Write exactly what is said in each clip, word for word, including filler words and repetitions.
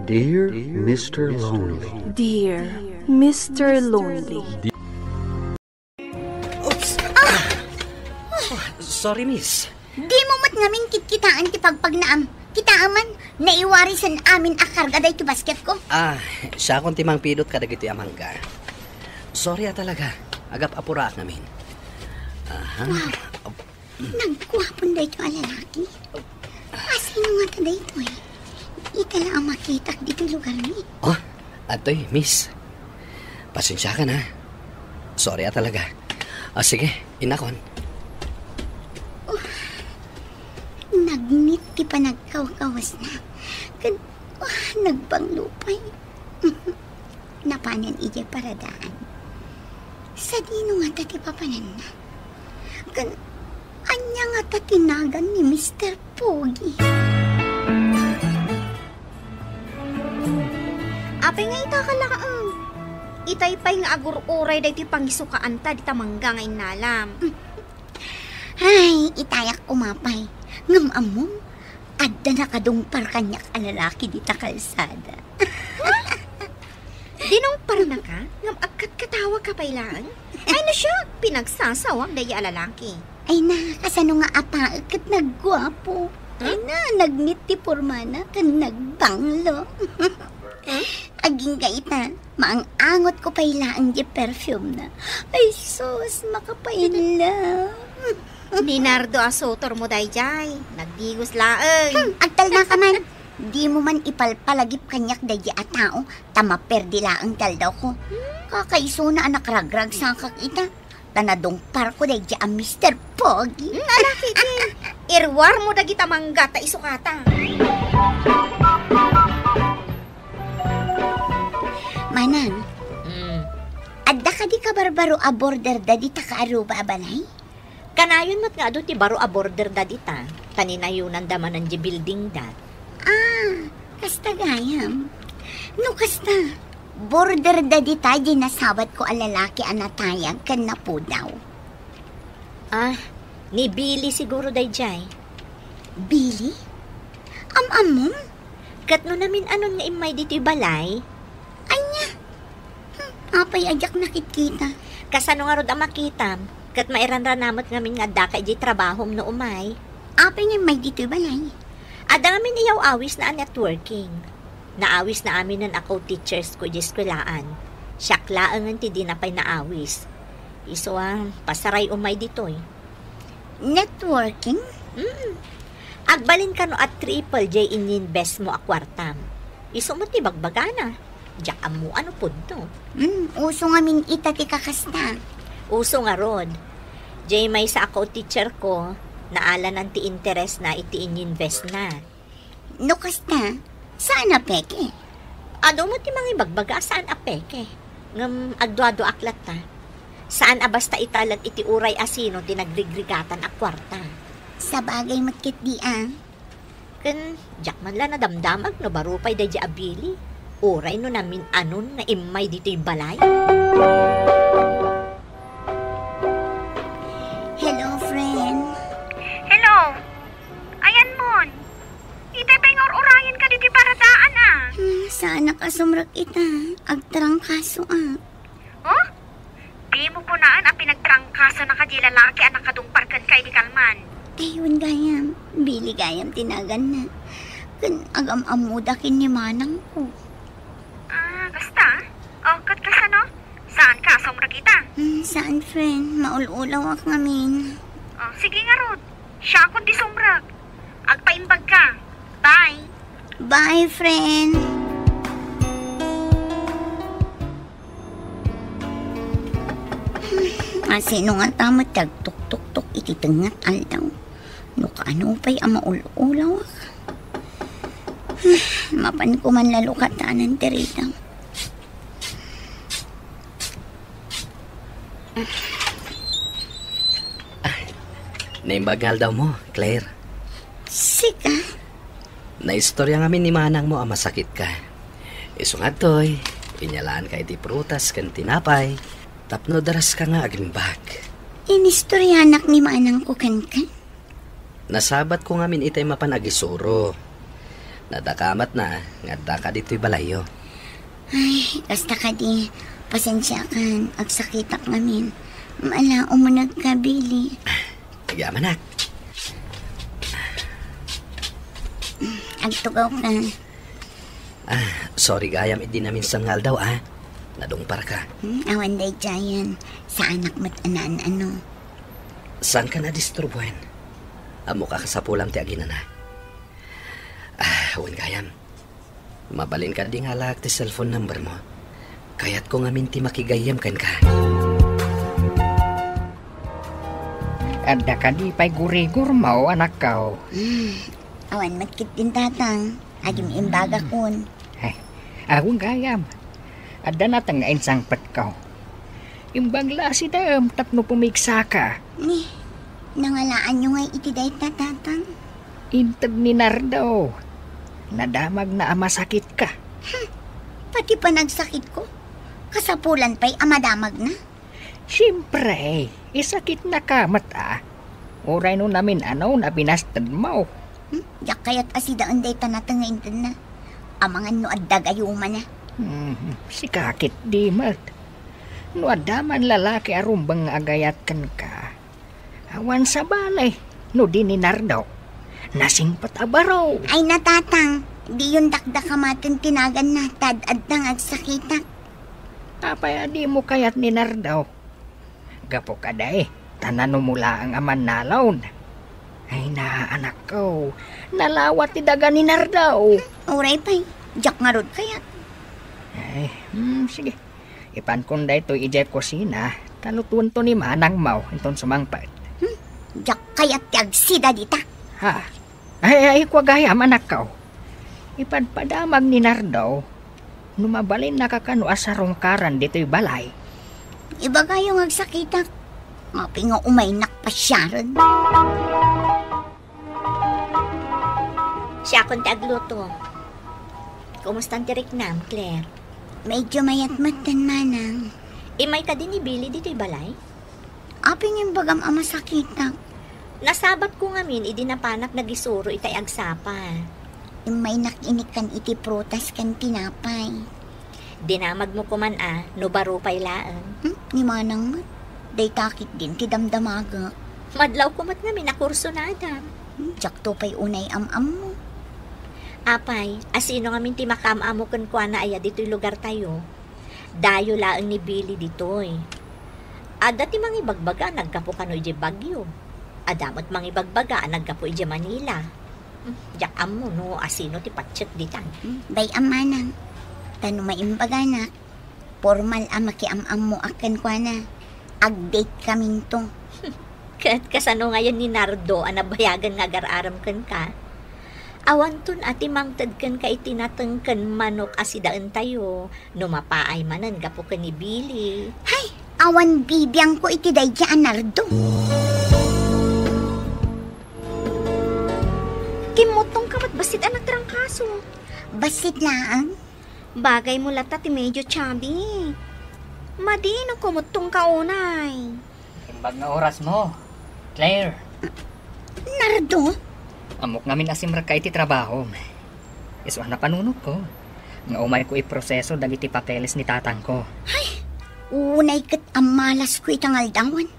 Dear Mister Lonely. Dear Mister Lonely. Oops! Ah! Oh, sorry, miss. Di mo met ngamin kitkitaan ti pagpagnaam. Kitaa man, naiwarisan amin a karga daytoy basketko. Ah, siakon ti mangpidot kadagitoy a mangga. Sorry a talaga. Agap-apuraak ngamin. Aha. Wow. Nagguapon daytoy a lalaki. Asino ngata daytoy? Ita la a makitak ditoy lugarmi. Oh, atoy, miss. Pasensiakan, ha. Sorry a talaga. Ah, sige, innakon. Oh, nagnit ti panagkawkawasna. Ken, oh, nagbanglo pay. Napanen idiay paradaan. Sadino ngata ti papananna? Ken ania ngata ti nagan ni Mister Pogi? Apay nga ita ka laeng? Itay pay nga agur-uray daytoy pangisukaanta dita mangga nga innalam. Ay, itayak koma pay. Ngem ammom, adda nakadungpar kaniak a lalaki dita kalsada. Dinungparnaka? Ngem agkatkatawagka pay laeng? Ay, no siak, pinagsasawak daydi a lalaki. Ay na, kasano nga apaek ket nagguapo. Ay na, nagnit ti pormana ken nagbanglo. Agingga ita, maang-angotko pay laeng di perfume na. Ay sus, makapaila. Ni Nardo a sutor mo daydiay, nagdigos laeng. Hmm, agtalna ka man. Di mo man ipalpalagip kaniak daydi a tao, ta maperdi laeng ti aldawko. Kakaisuna a nakragragsakak ita, ta nadungparko daydi a Mister Pogi. Hmm, ala, Kiki. Iruar mo dagita mangga ta isukata. Manang, hmm, adda kadi kabarbaro a border da dita kaaruba a balay? Kanayon met nga adu ti baro a border da dita, ta ninayonanda manen di building da. Ah, kasta gayam. No kasta, border da dita di nasabatko a lalaki a natayag ken napudaw. Ah, ni Billy siguro daydiay. Billy? Am-ammom? Ket no namin-anon nga immay ditoy balay? Ania? Hmm, apay a diak nakitkita? Kasano ngarud a makitam? Ket mairanrana met ngamin nga addaka idiay trabahom no umay. Apay nga immay ditoy balay? Adda ngamin iyaw-awisna a networking. Naawisna aminen a co-teachers ko idiay eskuelaan. Siak laengen ti dina pay naawis. Isu a, pasaray umay ditoy. Networking? Mm. Agbalin kano a triple diay ininvest mo a kuartam. Isu met ti bagbagana. Diak ammo a no pudno. Mm, uso ngamin ita ti kakasta. Uso ngarud. Diay maysa a co-teacher ko, naalanan ti interes na iti ininvest na. No kasta, saan a peke? Adu met ti mangibagbaga a saan a peke. Ngem agduaduaak latta. Saan a basta italag iti uray a sino ti nagrigrigatan a kuarta. Sabagay met ketdi a. Ken diak man la nadamdamag no baro pay daydi a Billy. Uray no namin-anon nga immay ditoy balay. Hello, friend. Hello. Ayanmon. Itay pay nga ur-urayen ka ditoy paradaan, a. Hmm, saanak a sumrek ita. Agtrangkasoak. Oh? Di mo kunaan a pinagtrangkasonaka diay lalaki a nakadungpar kenka idi kalman. Ay, wen gayam. Billy gayam ti naganna. Ken agam-ammoda ken ni manangko. Ah, basta. Oh, ket kasano? Saanka a sumrek ita? Hmm, saan, friend. Maul-ulawak ngamin. Oh, sige ngarud. Siakon ti sumrek. Agpaimbag ka. Bye. Bye, friend. Hmm, asino ngata met ti agtuktuktok iti tengnga ti aldaw? No kaano pay a maul-ulawak? Hmm, mapanko man la lukatanan ti ridaw. Ah, naimbag nga aldaw mo, Claire. Sika? Naistorya ngamin ni manang mo a masakit ka. Isu nga adtoy, inyalaanka iti prutas ken tinapay tapno daraska nga agimbag. Inistoryanak ni manang ko kenka? Nasabat ko ngamin itay mapan agisuro. Nadakamatna nga addaka ditoy balayyo. Ay, kasta kadi, pasensiakan, agsakitak ngamin. Mala, umunegka, Billy. Agyamanak. Agtugawka. Ah, sorry gayam idi naminsan nga aldaw, ah. Nadungparka. Hmm, awan daydiayen. Saanak met a naan-ano. Saanka a disturbuen? Ammok a kasapulam ti aginana. Ah, wen gayam. Mabalin kadi nga alaek ti cellphone number mo? Kayatko ngamin ti makigayyem kenka. Adda kadi pay gurigurmo, anakko? Hmm, awan met ketdin, Tatang. Agim-imbagakon. Ay, awan gayam. Adda nateng nga insangpetko. Imbag la a sidem tapno pumigsaka. Ni, nangalaanyo ngay iti dayta, Tatang? Inted ni Nardo. Nadamagna a masakitka. Hmm, pati panagsakitko, kasapulan pay a madamagna. Siempre, isakitnaka met a. Uray no namin-ano a binastedmo. Hmm, diak kayat a sidaen dayta nateng nga intedna. Amangan no adda gayumana. Hmm, sika ketdi met. No adda man lalaki a rumbeng nga agayat kenka, awan sabali no di ni Nardo. Nasingpet a baro. Ay, Tatang, diyon dakdakamaten ti naganna, ta ad-adda nga agsakitak. Apay a dimo kayat ni Nardo? Gapu kadi, ta nanummo laeng a mannalon. Ay na, anakko, nalawa ti daga ni Nardo. Uray pay, diak ngarud kayat. Ay, hmm, sige. Ipankon daytoy idiay kusina, ta lutuento ni manangmo inton sumangpet. Hmm, diak kayat ti agsida dita. Ha? Ay, ay, kua gayam, anakko. Ipadpadamag ni Nardo, no mabalinnaka kano a sarungkaran ditoy balay. Ibagayo nga agsakitak. Apay nga umaynak pasiaren. Siakon ti agluto. Kumustan ti riknam, Claire? Medyo mayat met ten, manang. Immay kadi ni Billy ditoy balay? Apay nga imbagam a masakitak? Nasabatko ngamin idi napanak nagisuro itay agsapa. Immaynak inikkan iti prutas ken tinapay. Dinamagmo koman a, no baro pay laeng. Hmm, ni manang met. Dayta ketdin ti damdamagek. Madlawko met ngamin a kursunadam. Hmm, diakto pay unay am-ammo. Apay, asino ngamin ti makaam-ammo kenkuana aya ditoy lugartayo? Dayo laeng ni Billy ditoy. Adda ti mangibagbaga a naggapu kano idiay Baguio. Adda met mangibagbaga a naggapu idiay Manila. Hmm, diak ammo no asino ti patiek ditan. Hmm, bay-am manang. Ta no maimbaganak, pormal a makiam-ammoak kenkuana. Ag-date kaminto. Ket kasano ngayen ni Nardo a nabayagan nga agar-arem kenka? Awanton a ti mangted kenka iti nateng ken manok a sidaentayo no mapaay manen gapu ken ni Billy. Hay, awan bibiangko iti daydiay a Nardo. Kimmuttongka met bassit a nagtrangkaso. Bassit laeng? Bagaymo latta ti medyo chubby. Madi no kumuttongka unay. Imbag nga orasmo, Claire. Nardo? Ammok ngamin a simrekka iti trabahom. Isu a napanunotko nga umayko iproseso dagiti papeles ni tatangko. Hay, unay ket a malasko ita nga aldawen.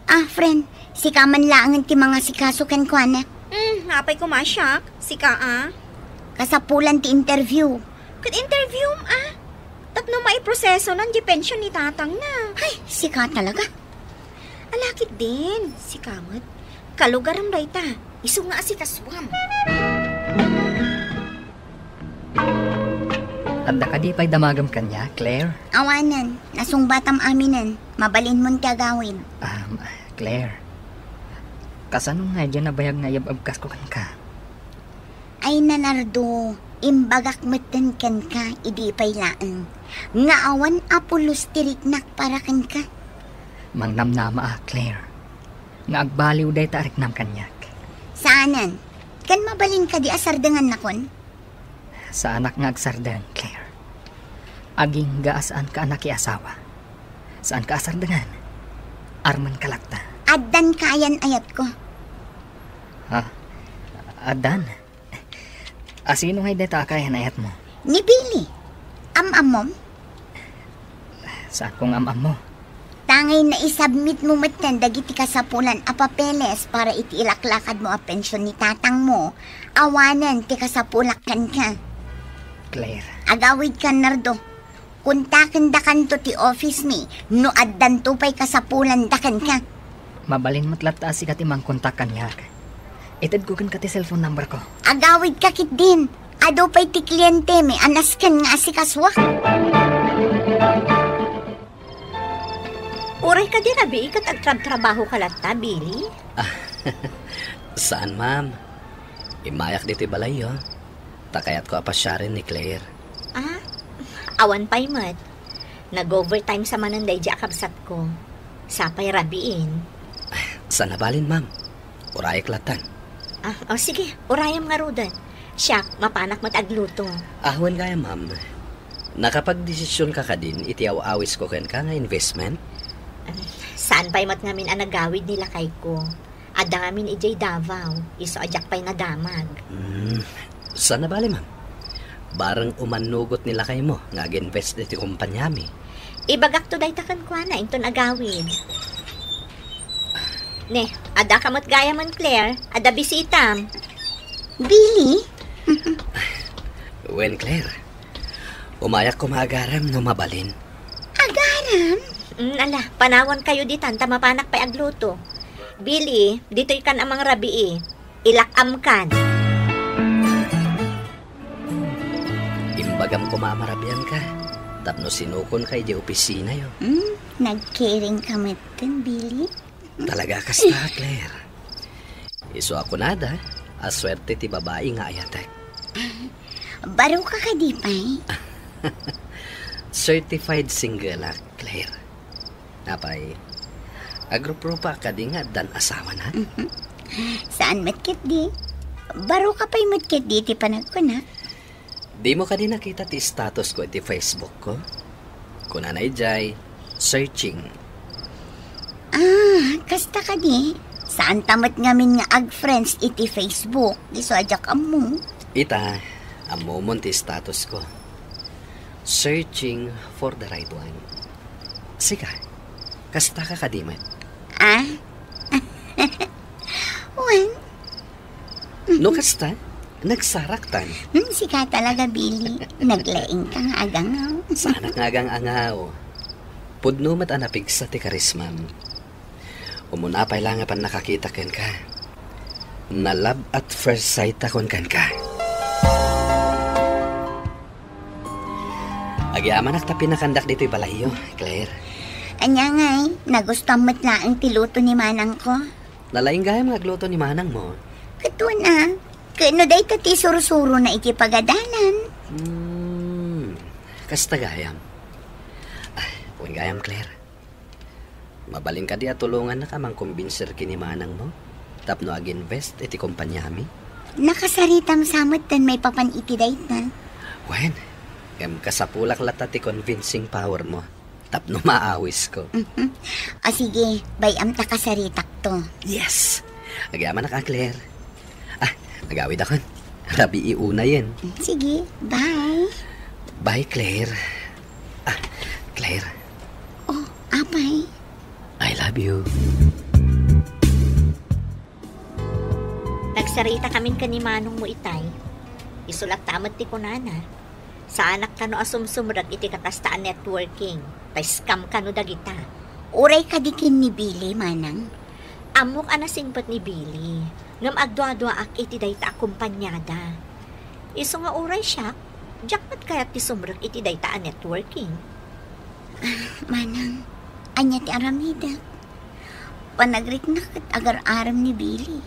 Ah, friend, sika man laengen ti mangasikaso kenkuana. Hmm, apay koma siak? Sika a? Kasapulan ti interview. Ket interviewem a? Tapno maiprosesonan diay pension ni tatangna. Hay, sika talaga. Ala ketdin, sika met. Kalugarem dayta, isu nga asikasuam. Adda kadi pay damagem kaniak, Claire? Awanen, nasungbatam aminen. Mabalinmon ti agawid. Um, Claire, kasano nga diay nabayag nga iyab-abkasko kenka? Ay, Nardo, imbagak metten kenka idi pay laeng nga awan a pulos ti riknak para kenka. Mangnamnama a, Claire, nga agbaliw dayta a riknam kaniak. Saanen, ken mabalin kadi a sardengannakon? Saanak nga agsardeng, Claire. Agingga a saanka a nakiasawa. Saanka a sardengan. Armenka latta. Addan kaayan-ayatko. Ha? Addan? A, sino ngay dayta a kayan-ayatmo? Ni Billy. Am-ammom? Saanko nga am-ammo. Ta ngay naisubmit mo metten dagiti kasapulan a papeles para iti ilaklakadmo a pension ni tatangmo, awanen ti kasapulak kenka. Claire. Agawidka, Nardo. Kontakendakanto ti office mi no addanto pay kasapulanda kenka. Mabalin met latta a sika ti mangkontak kaniak. Itedko kenka ti cellphone number ko. Agawidka ketdin. Adu pay ti klientemi a nasken nga asikasuak. Uray kadi rabii ket agtrabtrabahoka latta, Billy? Saan, ma'am. Immayak ditoy balayyo. Ta kayatko a pasiaren ni Claire. Ah, awan pay met. Nag-overtime sa manen daydi a kabsatko. Sapay rabiin. Saan a balin, ma'am. Urayek lattan. Ah, o sige, urayem ngaruden. Siak, mapanak met agluto. Ah, wen gayam, ma'am. Nakapagdesisionka kadin iti aw-awisko kenka nga investment? Saan pay met ngamin a nagawid ni lakayko. Adda ngamin idiay Davao, isu a diak pay nadamag. Hmm, saan a bale, ma'am. Bareng umannugot ni lakaymo nga ag-invest iti kompaniami. Ibagakto dayta kenkuana inton agawid. Ne, addaka met gayamen, Claire. Adda bisitam. Billy? Wen, Claire. Umayak koma agarem no mabalin. Agarem? Mm, ala, panawankayo ditan ta mapanak pay agluto. Billy, ditoykan a mangrabii. Ilak-amkan. Imbagam koma a marabianka tapno sinukonka idiay opisinayo. Hmm, nagkiringka metten, Billy? Talaga kasta, Claire. Isu a kunada a suerte ti babai nga ayatek. Baroka kadi pay? Certified single-ak, Claire. Apay, agruprupa kadi nga addan asawana? Mhm. Saan met ketdi? Baroka pay met ketdi ti panagkuna? Dimo kadi nakita ti status ko iti Facebook ko? Kunana idiay, searching. Ah, kasta kadi? Saanta met ngamin nga ag-friends iti Facebook, isu a diak ammo. Ita, ammomon ti status ko. Searching for the right one. Sika, kastaka kadi met? Ah? Wen? No kasta, nagsaraktan. Hmm, sika talaga, Billy. Naglaingka nga agangaw. Saanak nga agangaw. Pudno met a napigsa ti karismam. Umuna pay la nga pannakakita kenka. Na-love at first sight akon kenka. Agyamanak ta pinakandak ditoy balayyo, Claire. Ania ngay, nagustuam met laeng ti luto ni manangko? Nalaing gayam nga agluto ni manangmo. Ket wen a, ket no dayta ti sursurona iti pagadalan. Hmm, kasta gayam. Ah, wen gayam, Claire. Mabalin kadi a tulongannak a mangkumbinser ken ni manangmo tapno ag-invest iti kompaniami? Nakasaritam sa metten maipapan iti dayta. Wen, ngem kasapulak latta ti convincing power mo tapno maawisko. Mhm. O sige, bay-am ta kasaritakto. Yes! Agyamanak a, Claire. Ah, agawidakon. Rabii unayen. Sige, bye. Bye, Claire. Ah, Claire. Oh, apay. I love you. Nagsaritakamin ken ni manongmo itay. Isu latta met ti kunana. Saanak kano a sumsumrek iti kakasta a networking. Ta scam kano dagita. Uray kadi ken ni Billy, manang? Ammok a nasingpet ni Billy, ngem agduaduaak iti dayta a kompaniada. Isu nga uray siak, diak met kayat ti sumrek iti dayta a networking. Ah, manang, ania ti aramidek? Panagriknak ket agar-arem ni Billy.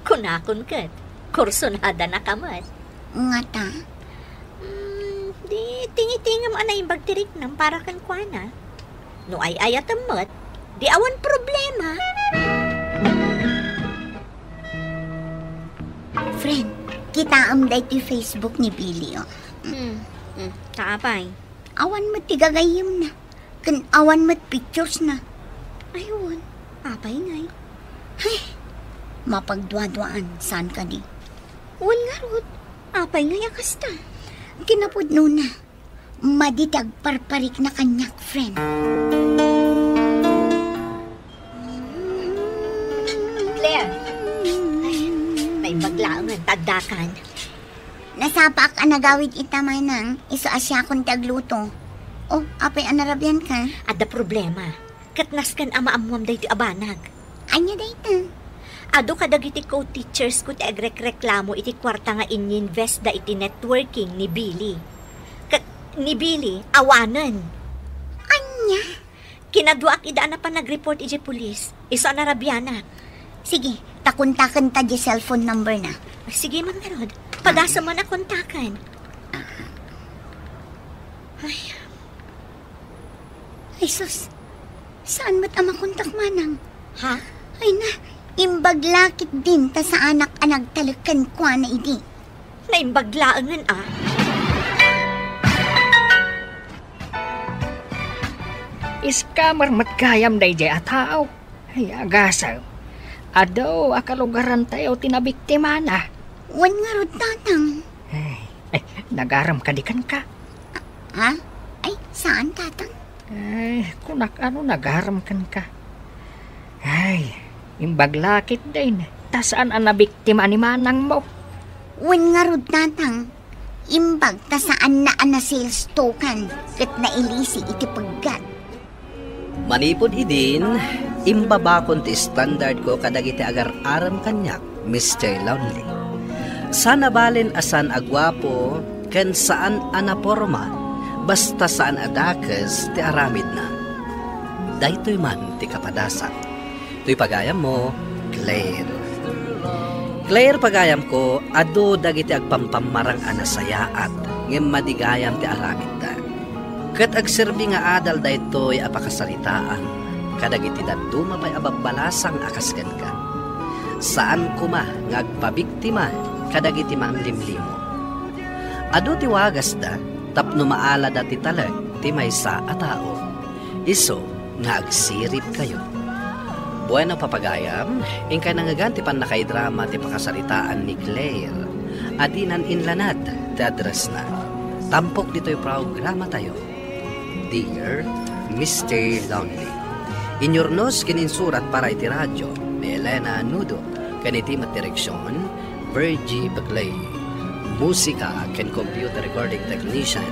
Kunakon ket, kursonadanaka met. Ngata? Hmm, di tingitingem a naimbag ti riknam para kenkuana. No ay-ayatem met, di awan problema. Friend, kitaem daytoy Facebook ni Billy, oh. Hmm, hmm. Ta apay? Awan met ti gagayyemna. Ken awan met pictures na. Ay, wen. Apay ngay? Ay, mapagduaduaan, saan kadi? Wen ngarud, Apay ngay a kasta? Kinapudnona, madi ti agparparikna kaniak, friend. Claire, ay, naimbag laengen ta addakan. Nasapaak a nagawid ita, manang, isu a siakon ti agluto. O, apay a narabianka? Adda problema. Ket nasken a maammoam daytoy a banag. Ania dayta? Adu kadagiti co-teachers ko ti agrekreklamo iti kuarta nga ininvest da iti networking ni Billy. Ket ni Billy, awanen. Ania? Kinaduaak ida a napan nag-report iti pulis. Isu a narabianak. Sige, ta kontaken ta di cellphone number na. Sige man ngarud. Padasem man a kontaken. Ay. Ay, sus. Saan met a makontak, manang? Ha? Ay na, imbag la ketdin ta saanak a nagtalek kenkuana idi. Naimbag laengen a. Scammer met gayam daydiay a tao. Ay, agasem. Adu a kalugarantayo ti nabiktimana. Wen ngarud, tatang. Ay, ay, nagaram kadi kenka? Ha? Ay, saan, tatang? Ay, kunak ano nagaram kenka? Ay, imbag la ketdin, ta saan a nabiktima ni manangmo. Wen ngarud, tatang, imbag ta saanna a na-sales token ket nailisi iti peggat. Manipud idin, imbabakon ti standard ko kadagiti agar-arem kaniak, Mister Lonely. Saan a balen a saan a guapo ken saan a naporma, basta saan a dakes ti aramidna. Daytoy man ti kapadasak. Toy pagayammo, Claire. Claire, pagayamko, adu dagiti agpampammarang a nasayaat, ngem madi gayam ti aramidda. Ket agserbi nga adal daytoy a pakasaritaan kadagiti dadduma pay a babbalasang a kas kenka. Saan koma nga agpabiktima kadagiti manglimlimo. Adu ti wagasda tapno maalada ti talek ti maysa a tao. Isu nga agsiribkayo. Bueno, papagayam, inkay nangngegan ti pannakaidrama ti pakasaritaan ni Claire a dinan inlanad ti addressna. Tampok ditoy programatayo, Dear Mister Lonely. Inyurnos ken insurat para iti radio ni Elena Nudo ken iti met direksion, Virgie Peclay. Musika ken computer recording technician,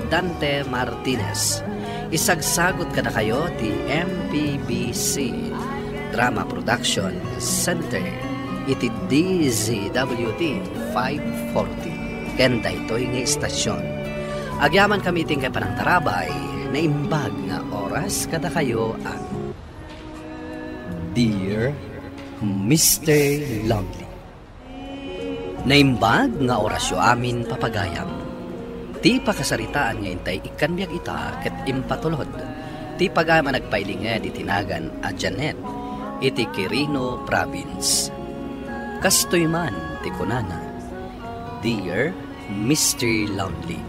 Dante Martinez. Isagsagut kadakayo ti M P B C Drama Production Center iti D Z W T five forty. Ken daytoy nga istasyon, agyamankami iti inkay panangtarabay, naimbag nga oras kadakayo a Dear Mister Lonely. Naimbag nga orasyo amin, papagayam. Ti pakasaritaan nga intay ikkanbiag ita ket impatulod ti pagayam a nagpailinged iti nagan a Janet iti Quirino Province. Kastoy man ti kunana, Dear Mister Lonely.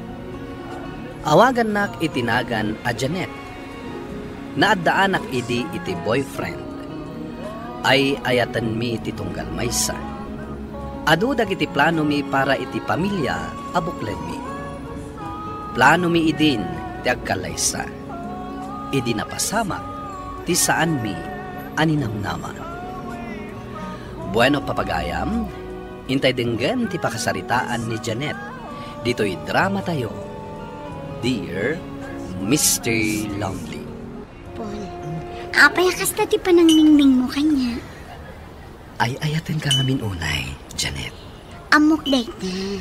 Awagannak iti nagan a Janet. Naaddaanak idi iti boyfriend. Ay-ayatenmi ti tunggal maysa. Adu dagiti planomi para iti pamilia a buklenmi. Planomi idin ti agkallaysa. Idi napasamak ti saanmi a ninamnama. Bueno, papagayam, intay denggen ti pakasaritaan ni Janet ditoy dramatayo, Dear Mister Lonely. Paul, apay a kasta ti panangmingmingmo kaniak? Ay-ayatenka ngamin unay, Janet. Ammok dayta.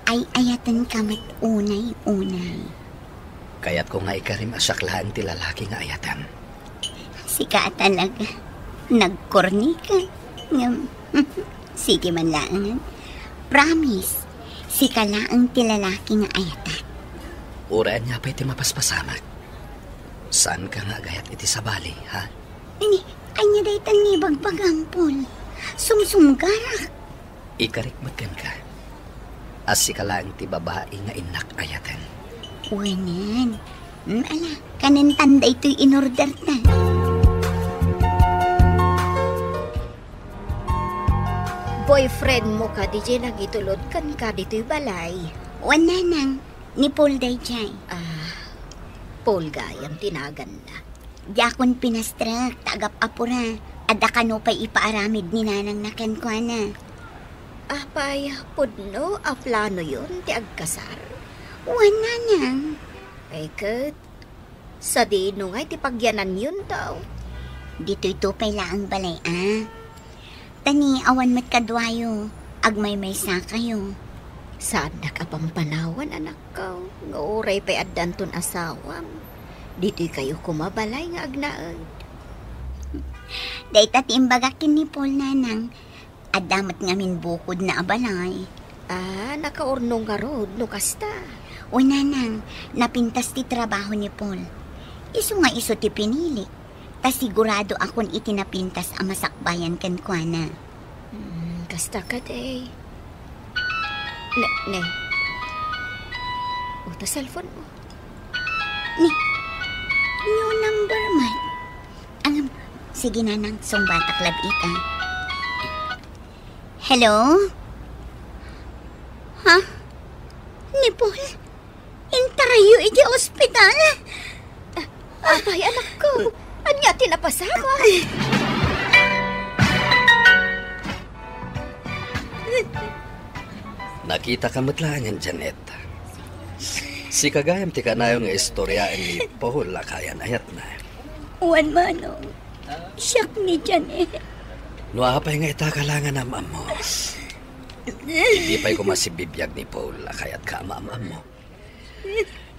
Ay-ayatenka met unay-unay. Kayatko nga ikarim a siak laeng ti lalaki nga ayatem. Sika a talaga. Nagkorni ka. Ngem, sige man laengen. Promise, sika laeng ti lalaki nga ayatak. Uray ania pay ti mapaspasamak. Saanka nga agayat iti sabali, ha? Ni, ania daytan nga ibagbagam, Paul? Sumsumgarak. Ikarik met kenka a sika laeng ti babai nga innak ayaten. Wenen. Mm, ala, kanentan daytoy inorderta. Boyfriend mo kadi diay nangitulod kenka ditoy balay? Wen, nanang, ni Paul daydiay. Ah, Paul gayam ti naganna. Diakon pinastrek ta agap-apura. Adda kano pay ipaaramid ni nanangna kenkuana. Apay, pudno a planoyon ti agkasar? Wen, nanang. Ay ket, sadino ngay ti pagyananyon, daw? Ditoyto pay laeng balay a. Ta ni awan met kaduayo, agmaymaysakayo. Saannak a pampanawan, anakko, nga uray pay addanton asawam, ditoykayo koma balay nga agnaed. Dayta ti imbagak ken ni Paul, nanang. Adda met ngamin bukodna a balay. Ah, nakaurnong ngarud no kasta. O, nanang, napintas ti trabaho ni Paul. Isu nga isu ti pinilik. Ta sigurado akon iti napintas a masakbayan kenkuana. Hmm, kasta kadi. Ne, ne. O, ta cellphone mo. Ni, new number man. Ang, sige, nanang, sungbatak labit, ah. Hello? Ha? Ni Paul? Intarayyo iti ospital? Ah, apay, anakko, ania ti napasamak? Nakitaka met laengen, Janet. Sika gayam ti kanayon nga istoriaen ni Paul a kayan-ayatna. Wen, manong. Siak ni Janet. No apay nga itaka la nga naam-ammo. Idi pay koma sibibiag ni Paul a kayatka a maam-ammo.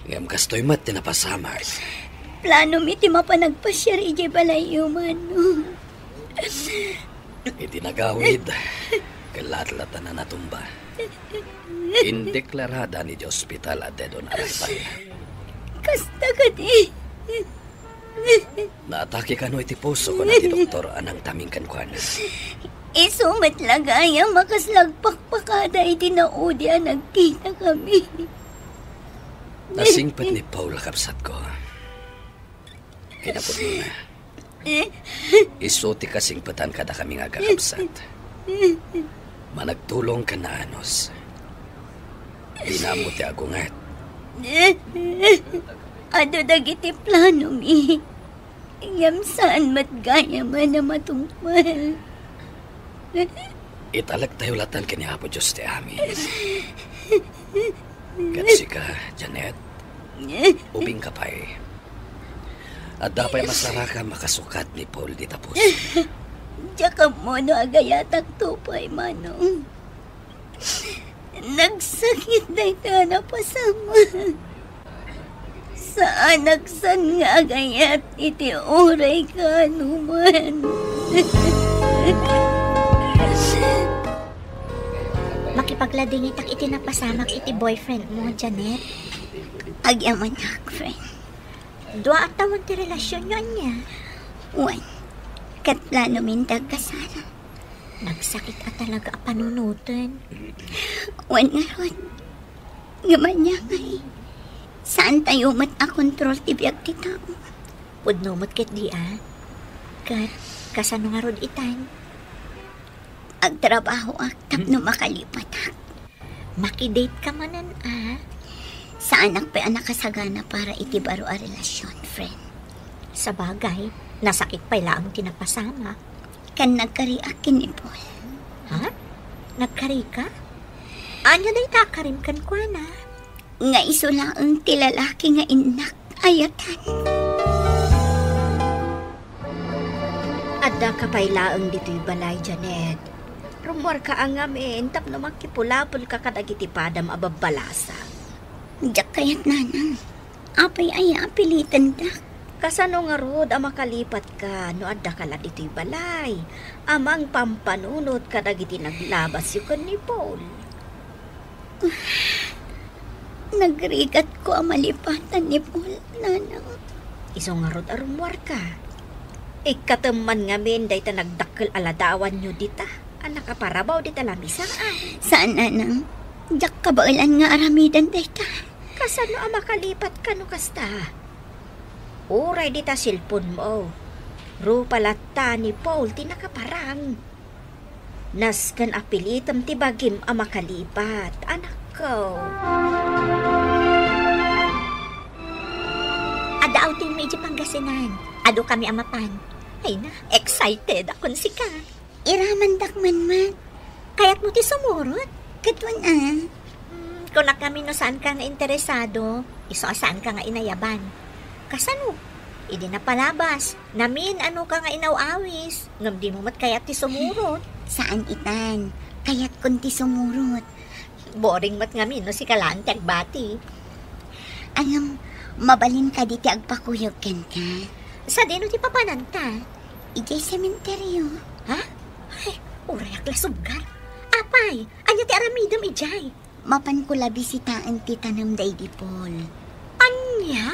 Ngem kastoy met ti napasamak. Plano mi ti mapan agpasiar idiay balayyo, manong. Iti nagawid, ket latlatan a natumba. Indeklarada idiay ospital a dead on arrival. Kasta kadi. Naatake kano iti puso, kuna ti doktor a nangtaming kenkuana. Isu met la gayam a kasla agpakpakada iti naudi a nagkitakami. Nasingpet ni Paul a kabsatko. Kinapudnona, isu ti kasingpetan kadakami nga agkakabsat. Managtulong ken naanus. Dina ammo ti agunget. Adu dagiti planomi. Ngem saan met gayam a matungpal. Italektayo latta ken ni Apo Dios ti amin. Ket sika, Janet, ubingka pay. Adda pay masarakam a kasukat ni Paul dita puso. Diak ammo no agayatakto pay, manong. Nagsakit dayta a napasamak. Saanak san nga agayat iti uray kaano man. Makipagladingitak iti napasamak iti boyfriend mo, Janet. Agyamanak, friend. Dua a tawen ti relasionyo, ania? Wen, ket planomin ti agkasar. Nagsakit a talaga a panunoten. Wen ngarud, ngem ania ngay, saantayo met a kontrol ti biag ti tao. Pudno met ketdi a. Ket kasano ngarud itan? Agtrabahoak tapno makalipatak. Makidate ka manen a. Saanak pay a nakasagana para iti baro a relasyon, friend. Sabagay, nasakit pay laeng ti napasamak. Ken nagkariak ken ni Paul. Ha? Nagkarika? Ania dayta a karim kenkuana? Nga isu laeng ti lalaki nga innak ayatan. Addaka pay laeng ditoy balay, Janet. Rummuarka a ngamin tapno makipulapolka kadagiti padam a babbalasang. Diak kayat, nanang. Apay aya a pilitandak? Kasano ngarud a makalipatka no addaka la ditoy balay a mangpampanunot kadagiti naglabasyo ken ni Paul? Nagrigatko a malipatan ni Paul, nanang. Isu ngarud a rummuarka. Ikkatem man ngamin dayta nagdakkel a ladawanyo dita a nakaparabaw dita lamisaan. Saan, nanang. Diak kabaelan nga aramiden dayta. Kasano a makalipatka no kasta? Uray dita cellphone mo, rupa latta ni Paul ti nakaparang. Nasken a pilitem ti bagim a makalipat, anakko. Adda outing mi idiay Pangasinan. Adu kami a mapan. Ay na, excited akon sika. Iramandak man met. Kayatmo ti sumurot? Ket wen a. Hmm, kunak ngamin no saanka nga interesado, isu a saanka nga inayaban. Kasano? Idi napalabas, namin-anoka nga inaw-awis, ngem dimo met kayat ti sumurot. Saan itan. Kayatkon ti sumurot. Boring met ngamin no sika laeng ti agbati. Ngem, mabalin kadi ti agpakuyog kenka? Sadino ti papananta? Idiay sementeryo. Ha? Ay, uray ak la subgar. Apay, ania ti aramidem idiay? Mapanko la bisitaen ti tanem daydi Paul. Ania?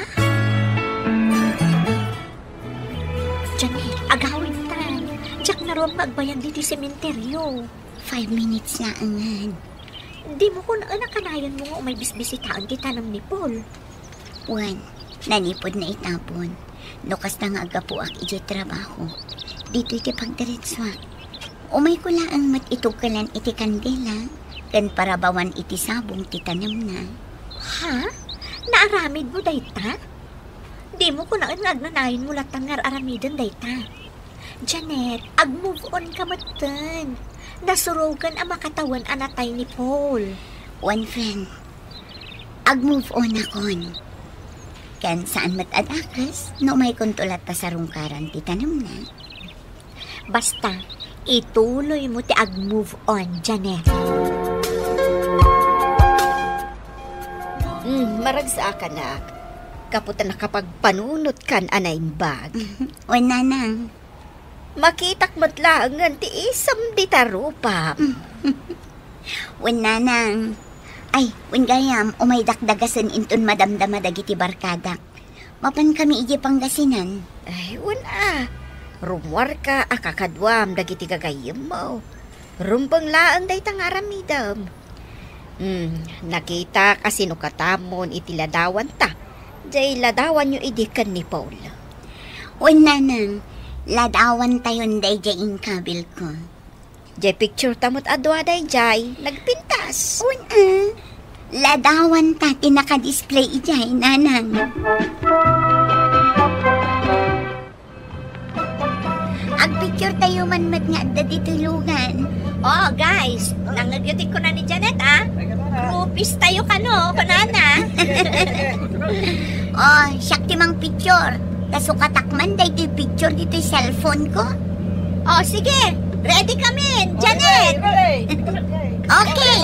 Janet, agawidtan. Diak ngarud nga agbayag ditoy sementeryo. Five minutes laengen. Dimo kunaan a kanayon mo nga umay bisbisitaen ti tanem ni Paul? Wen, nanipud na itapon. No kasta nga aggapuak idiay trabaho, ditoy ti pagdiretsuak. Umayko laeng met itugkelan iti kandila ken parabawan iti sabong ti tanemna. Ha? Naaramidmo dayta? Dimo kunaan nga agnanayon mo latta nga ar-aramiden dayta. Janet, ag-move on ka metten. Nasurogan a makatawen a natay ni Paul. Wen, friend, ag-move on akon. Ken saan met a dakes no umaykonto latta sarungkaran ti tanemna. Basta, ituloymo ti ag-move on, Janet. Mm, maragsaak, anak. Gapu ta nakapagpanunotkan a naimbag. Wen, nanang. Makitak met laengen ti isem dita rupam. Wen, nanang. Ay, wen gayam, umaydak dagasen inton madamdama dagiti barkadak. Mapankami idiay Pangasinan. Ay, wen a. Rummuarka a kakaduam dagiti gagayyemmo. Rumbeng laeng dayta nga aramidem. Hmm, nakitak a sinukatamon iti ladawanta. Jay ladawanyo idi ken ni Paul. Wen, nanang, ladawantayon dayjay inkabilko. Jay picture ta met a dua dayjay, nagpintas. Wen a, ladawanta ti nakadisplay idiay, nanang. Agpicture tayo man met nga adda ditoy lugan. Oh, guys, nangngegyo ti kuna ni Janet, ah. Groupies tayo kano, kunana. Oh, siak ti mangpicture. Ta sukatak man daytoy picture ditoy cellphone ko. Oh, sige. Ready kami, Janet. Okay.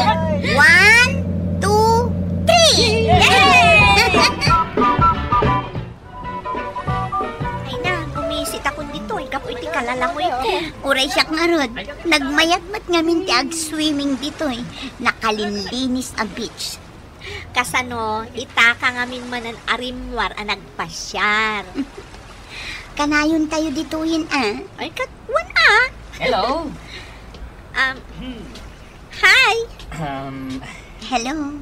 One, two, three. Yay! Ay na, gumisit akon ditoy, gapu iti kalalangoy ko. Uray siak ngarud, nagmayat met ngamin ti ag-swimming ditoy. Nakalinlinis a beach. Kasano, itaka ngamin manen a rimmuar a nagpasiar. Kanayon tayo ditoyen, ah. Ay, ket, wen a. Hello. Um, hi. Um, Hello.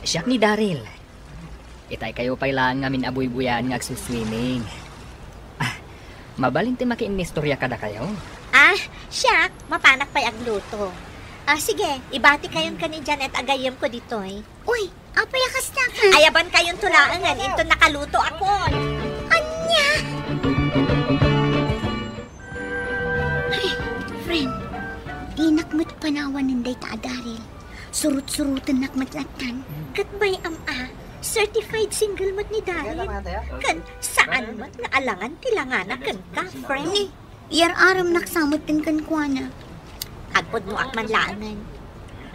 Siak ni Daryl. Itay kayo pay laeng ngamin a buybuyaen nga agsuswimming. Ah, mabalin ti makiinnistorya kadakayo? Ah, siak, mapanak pay agluto. Ah, sige, ibati kayon ken ni Janet a gayyemko ditoy. Uy, apay a kasta ka? Ayaban kayon to laengen, inton nakaluto akon. Ania? Ay, friend, dinak met panawanen dayta a Daryl. Surut-surutennak met lattan. Ket bay-am a, certified single met ni Daryl. Ken saan met nga alangan ti langana kenka, friend. Ni, yar-aremnak sa metten kenkuana. Agpudnoak man laengen.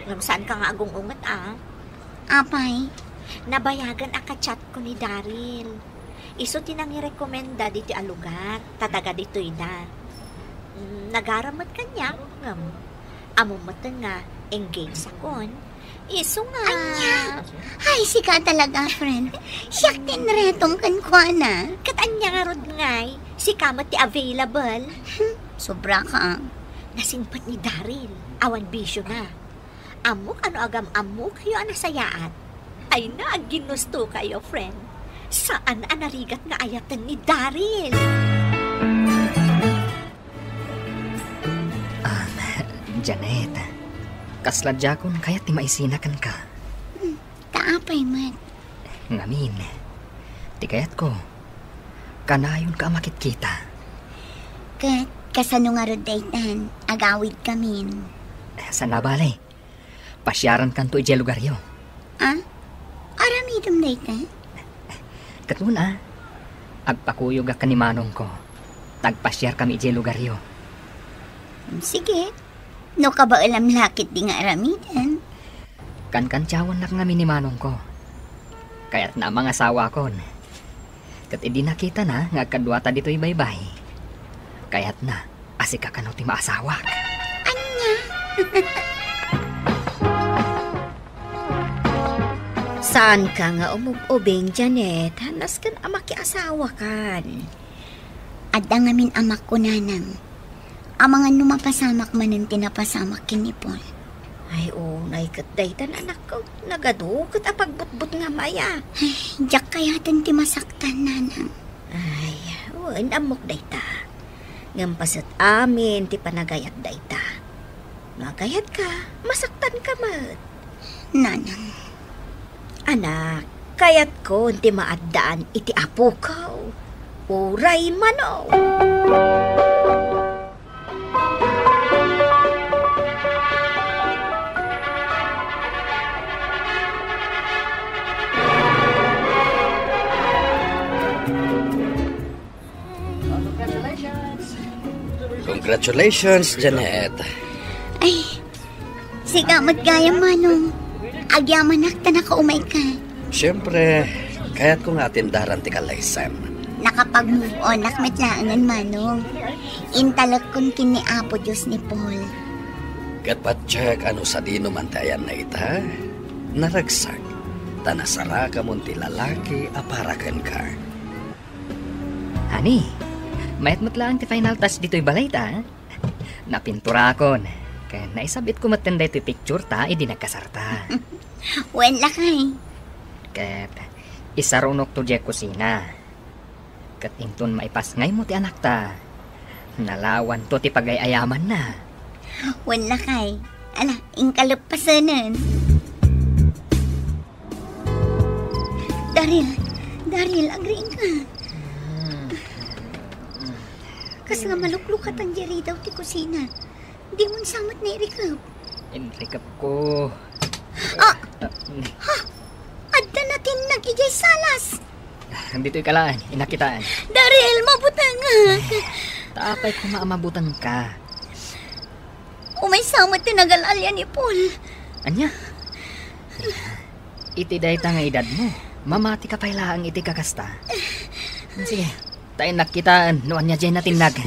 Ngem saanka nga agung-unget a. Apay? Nabayagen a ka-chatko ni Daryl. Isu ti nangirekomenda ditoy a lugar, ta taga ditoyda. Mm, nagaram met kaniak, ngem ammom metten nga engaged akon. Isu nga. Ania? Ay, sika talaga, friend. Siak ti inretom kenkuana. Ket ania ngarud ngay, sika met ti available. Hmm, sobra ka, ah. Nasingpet ni Daryl, awan bisio na. Ammok a no agam-ammokayo a nasayaat. Ay na, agginnustokayo, friend. Saan a narigat nga ayaten ni Daryl. Ah, Janet, kasla diakon kayat ti maisina kenka. Hmm, ta apay met? Ngamin, ti kayatko, kanayonka a makitkita. Ket kasano ngarud daytan? Agawidkamin. Saan a bale. Pasiarankanto idiay lugaryo. Ah? Aramidem dayta? Ket una, agpakuyogak ken ni manongko. Tagpasiarkami idiay lugaryo. Sige. No kabaelam la ketdi nga aramiden. Kankantiawannak ngamin ni manongko. Kayatna a mangasawakon. Ket idi nakitana nga agkaduata ditoy baybay, kayatna a sika kano ti maasawak. Ania? Saanka nga umub-ubing, Janet. Nasken a makiasawakan. Adda ngamin amakko, nanang. Amangan no mapasamak manen ti napasamak ken ni Paul. Ay, unay ket daytan, anakko. Nagadu ket a pagbutbutngam aya. Ay, diak kayaten ti masaktan, nanang. Ay, wen, ammok dayta. Ngem paset amin ti panagayat dayta. No agayatka, masaktanka met. Nanang. Anak, kayatkon ti maaddaan iti apokaw. Uray mano. Congratulations, Janet. Ay, sika met gayam, manong. Agyamanak ta nakaumayka. Siyempre, kayatko nga atindaran ti kallaysem. Nakapag-move on-ak met laengen, manong. Intalekkon ken ni Apo Dios ni Paul. Ket patiek a no sadino man ti ayanna ita, naragsak, ta nasarakamon ti lalaki a para kenka. Ani, mayat met laeng ti final touch ditoy balayta, a? Napinturakon, ken naisab-itko metten daytoy picture ta idi nagkasarta. Wen, lakay. Ket isarunokto diay kusina. Ket inton maipasngaymo ti anakta, nalawanto ti pagay-ayamanna. Wen, lakay. Ala, inka leppasenen. Daryl, Daryl, agriingka. Kas nga maluklukatan diay ridaw ti kusina. Dimon sa met nairikep. Inrikepko. Ah! Ah, Ha? Adda natinnag idiay salas. Ditoy ka laeng, inakitaen. Daryl, mabutengak. Ta apay koma a mabutengka? Umaysa met ti nagal-alia ni Paul. Ania? Iti dayta nga edadmo, mamatika pay laeng iti kakasta. Sige, ta innak kitaen no ania diay natinnag.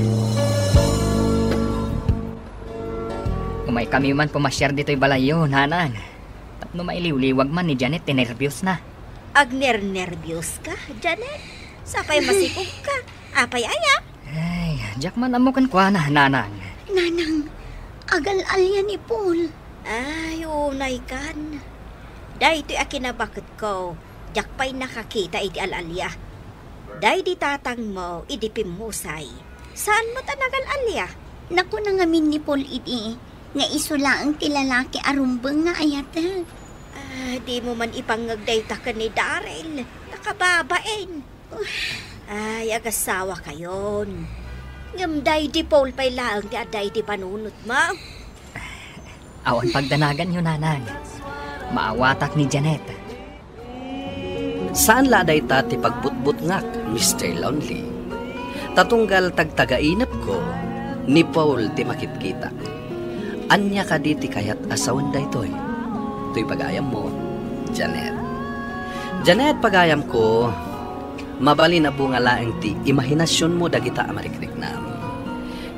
Umaykami man pumasiar ditoy balayyo, nanang. Tapno mailiwliwag man ni Janet ti nerbiosna. Agnernerbios ka, Janet? Sapay masikog ka. Apay aya? Ay, diak man ammo kenkuana, nanang. Nanang, agal-alia ni Paul. Ay, unay kan. Daytoy a kinabaketko, diak pay nakakita iti al-alia. Daydi tatangmo idi pimmusay, saan met a nagal-alia? Nakuna ngamin ni Paul idi nga isu laeng ti lalaki a rumbeng nga ayatek. Ah, dimo man ipangngeg dayta ken ni Daryl. Nakababain. Ay, agasawakayon. Ngem daydi Paul pay laeng ti adda iti panunotmo. Awan pagdanaganyo, nanang. Maawatak ni Janet. Saan la a dayta ti pagbutbutngak, Mister Lonely. Ta tunggal tagtagainepko, ni Paul ti makitkita. Ania kadi ti kayat a sawen daytoy? Toy pagayammo, Janet. Janet, pagayamko, mabalin a bunga laeng ti imahinasionmo dagita a marikriknam.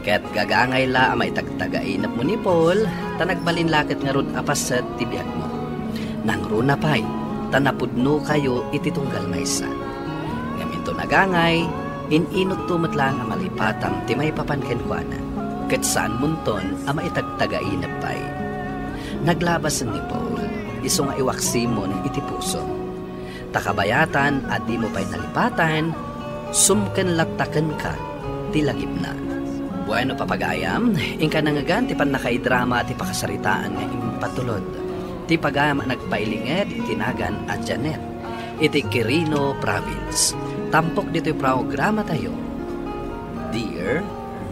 Ket gagangay la a maitagtagainepmo ni Paul, ta nagbalin la ket ngarud a paset ti biagmo. Nangruna pay, ta napudnokayo iti tunggal maysa. Ngem inton agangay, in-inutto met laeng a malipatam ti maipapan kenkuana, ket saanmonton a maitagtagainep pay. Naglabasen ni Paul, isu nga iwaksimon iti puso. Ta kabayatan a dimo pay nalipatan, sumken latta kenka ti lagipna. Bueno, papagayam, inka nangngegan ti pannakaidrama ti pakasaritaan nga impatulod ti pagayam a nagpailinged iti nagan a Janet iti Quirino Province. Tampok ditoy programatayo, Dear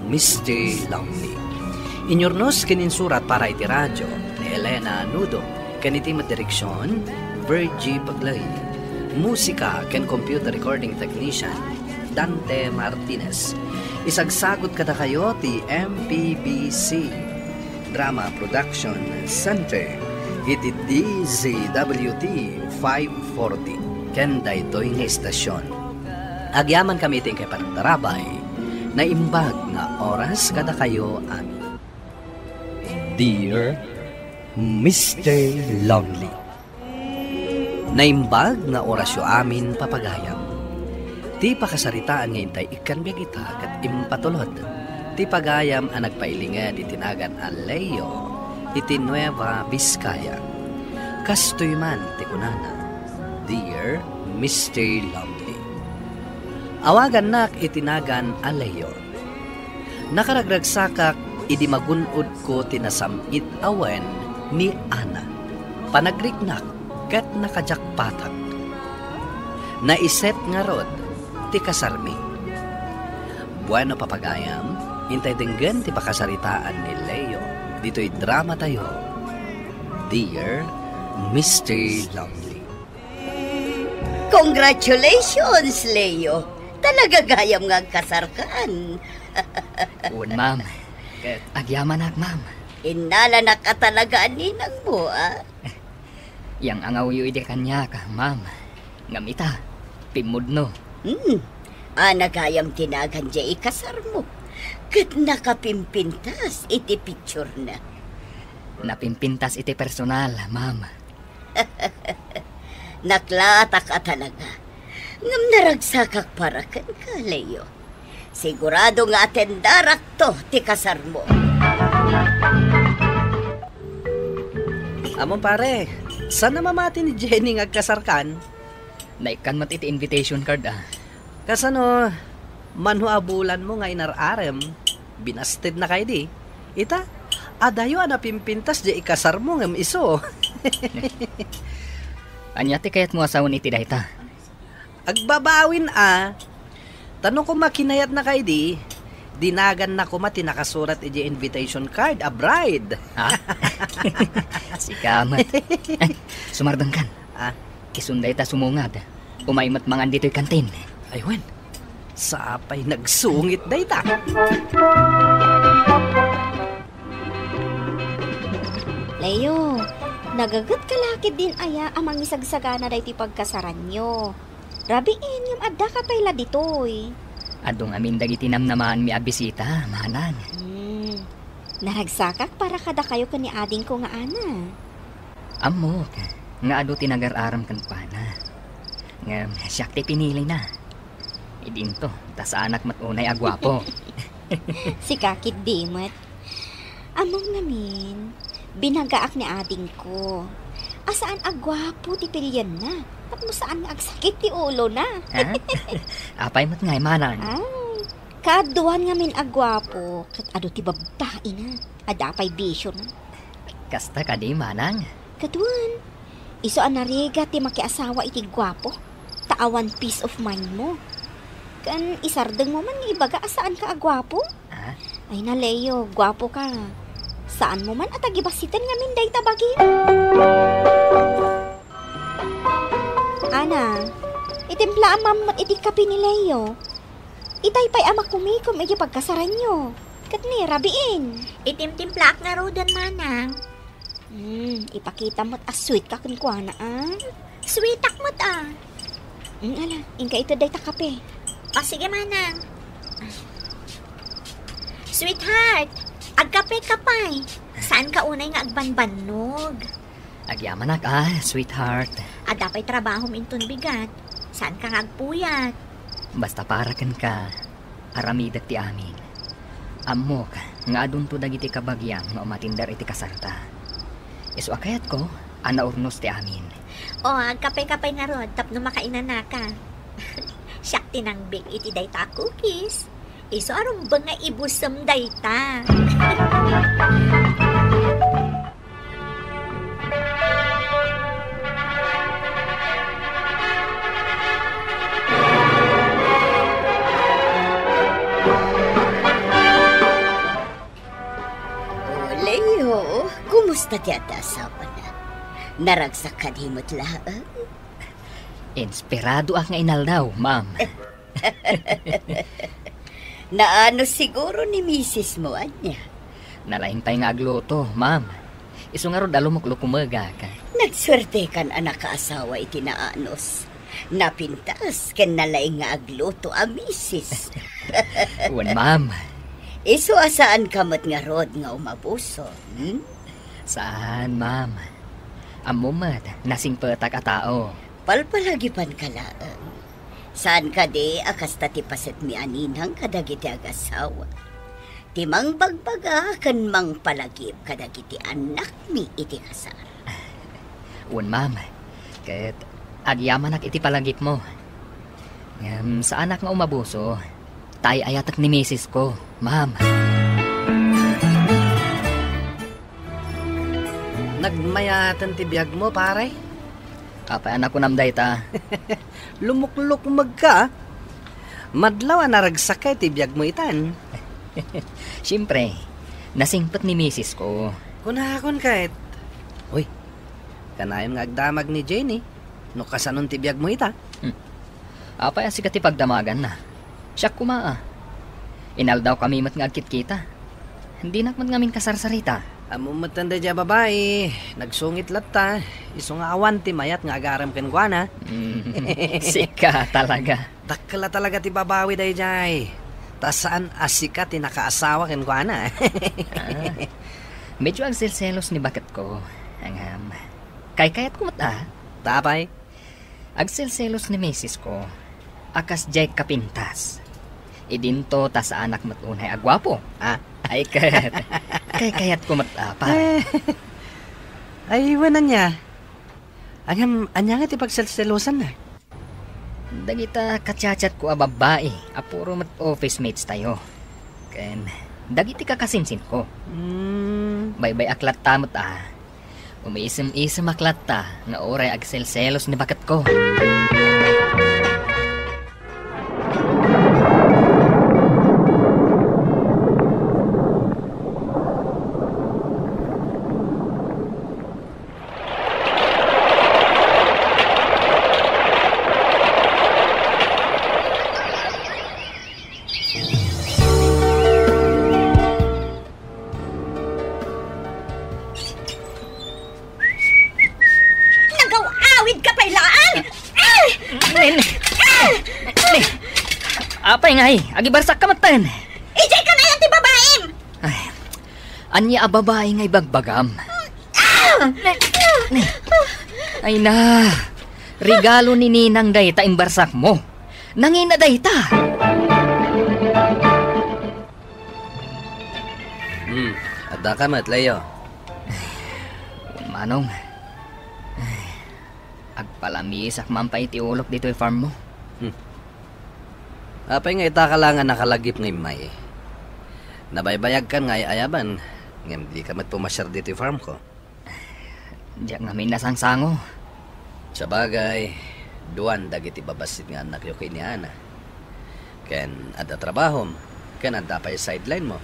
Mister Lonely. Inyurnos ken insurat para iti radio ni Elena Nudo ken iti met direksion, Virgie Paglay. Musika ken computer recording technician, Dante Martinez. Isagsagut kadakayo ti M P B C Drama Production Center iti D Z W T five forty ken daytoy nga istasyon. Agyamankami iti inkay panagtarabay. Naimbag nga oras kadakayo amin. Dear Mister Lonely. Naimbag nga orasyo amin, papagayam. Ti pakasaritaan nga intay ikkan biag ita ket impatulod ti pagayam a nagpailinged iti nagan a Leo iti Nueva Vizcaya. Kastoy man ti kunana, Dear Mister Lonely. Awagannak iti nagan a Leo. Nakaragragsakak idi magun-odko ti nasam-it a wen ni Ana. Panagriknak ket nakajakpatak. Naiset ngarud ti kasarmi. Bueno, papagayam, intay denggen ti pakasaritaan ni Leo ditoy dramatayo, Dear Mister Lonely. Congratulations, Leo! Talaga gayam nga agkasarkan. Wen, ma'am. Ket agyamanak, ma'am. Innalanak a talaga a ninangmo, a? Yang angawyo idi kaniak, ma'am. Ngem ita, pimmudno. Hmm. Ana gayam ti nagan diay ikasarmo. Ket nakapimpintas iti picturena. Napimpintas iti personal, ma'am. Naklatak a talaga. Ngem naragsakak para kenka, Leo. Sigurado nga atendarakto ti kasarmo. Ammom, pare, saan a mamati ni Jenny nga agkasarkan? Naikkan met iti invitation card, a. Kasano, mano a bulanmo nga inar-arem? Binastednaka idi. Ita, adayo a napimpintas diay ikasarmo ngem isu. Ania ti kayatmo a sawen iti dayta? Agbabawin a. Ta no koma kinayatnaka idi, di naganna koma ti nakasurat idiay invitation card a bride. Ha? Sika met. Sumardengkan. Ah? Isun dayta sumungad. Umay met mangan ditoy kantin. Ay, wen. Sapay nagsungit dayta. Leo, nagagetka la ketdin aya a mangisagsagana daytoy pagkasaranyo. Rabiin, ngem addaka pay la ditoy. Adu ngamin dagiti namnamaanmi a bisita, manang. Hmm. Naragsakak para kadakayo ken ni adingko nga Ana. Ammok nga adu ti nagar-aram kenkuana. Ngem siak ti pinilina. Idinto, ta saanak met unay a guapo. Sika ketdi met. Ammom ngamin, binagaak ni adingko a saan a guapo ti pilienna tapno saan nga agsakit ti ulona. Ha? Apay met ngay, manang? Ay, kaaduan ngamin a guapo ket adu ti babbaina. Adda pay bisiona. Kasta kadi, manang? Kaduan, isu a narigat ti makiasawa iti guapo, ta awan peace of mind mo. Ken isardengmo man nga ibaga a saanka a guapo? Ah? Ay na, Leo, guapo ka. Saanmo man a tagibasiten ngamin dayta bagim. Ana, itimplaam met iti kape ni Leo. Itay pay a makumikom iti pagkasaranyo. Ket ni, rabiin. Itimtimplaak ngaruden, manang. Hmm, ipakita met a sweet ka kenkuana, a? Sweetak met, a. Hmm, ala, inka ited dayta kape. O, sige, manang. Sweetheart, agkape ka pay. Saan ka unay nga agbanbannog? Agyamanak, a, sweetheart. Adda pay trabahom inton bigat. Saan ka nga agpuyat. Basta para kenka, aramidek ti amin. Ammok nga adunto dagiti kabagiam nga umatender iti kasarta. Isu a kayatko a naurnos ti amin. O, agkape-kape ngarud tapno makainanaka. Siak ti nangbig iti dayta a cookies. Isu a rumbeng nga ibusem dayta. O, Leo, kumusta ti adda asawana? Naragsak kadi met laeng? Inspiradoak nga inaldaw, ma'am. Naanos siguro ni misis mo, ania? Nalaing pay nga agluto, ma'am. Isu ngarud a lumuklukumegak. Nagsuertekan a nakaasawa iti naanos. Napintas ken nalaing nga agluto a misis. Wen, ma'am. Isu a saanka met ngarud nga umabuso, hmm? Saan, ma'am. Ammom met, nasingpetak a tao. Palpalagipanka laeng. Saan kadi a kasta ti pasetmi a ninang kadagiti agasawa? Ti mangbagbaga ken mangpalagip kadagiti annakmi iti kasar. Wen, ma'am. Ket agyamanak iti palagipmo. Ngem saanak nga umabuso. Ta ay-ayatek ni misis ko, ma'am. Nagmayaten ti biagmo, pare? Apay a nakunam dayta? Lumuklukmegka, a. Madlaw a naragsak iti biagmo itan. Siempre, nasingpet ni misis ko. Kunakon ket. Uy, kanayon nga agdamag ni Jenny no kasanon ti biagmo ita. Hmm. Apay a sika ti pagdamaganna? Siak koma, a. Inaldawkami met nga agkitkita. Dinak met ngamin kasarsarita. Ammom met daydiay a babai, nagsungit latta, isu nga awan ti mayat nga agarem kenkuana. Mm, sika talaga. Dakkel a talaga ti babawi daydiay. Ta saan a sika ti nakaasawa kenkuana. Ah, medyo agselselos ni baketko. Ngem, kaykayatko met, a. Ta apay? Agselselos ni misis ko a kas diay kapintas. Idinto ta saanak met unay a guapo. Ah. Ay ket, kaykayatko met, a, pare. Ay, wen ania? Ngem, ania nga ti pagselselosanna? Dagita ka-chat-chatko a babbai a puro met office mates tayo. Ken dagiti kakasinsinko. Mm. Baybay-ak latta met, a. Umiisem-isemak latta nga uray agselselos ni baketko. Nagaw-awid ka pay laeng! Ah! Nen, nen, apay ngay, agibarsak ka metten. Idiay ka ngayon ti babaim! Ay, ania a babai nga ibagbagam? Ah! Ay na, regalo ni Ninang dayta imbarsak mo. Nangina dayta. Hmm, adda ka met, Leo? Manong, agpalamisak man pay ti ulok ditoy farm mo. Hmm. Apay nga ita ka la nga nakalagip nga immay? Nabaybayagkan nga ay-ayaban, ngem di ka met pumasiar ditoy farm ko. Diak ngamin nasangsango. Sabagay, duan dagiti babassit nga annakyo ken ni Ana. Ken adda trabahom, ken adda pay sideline mo.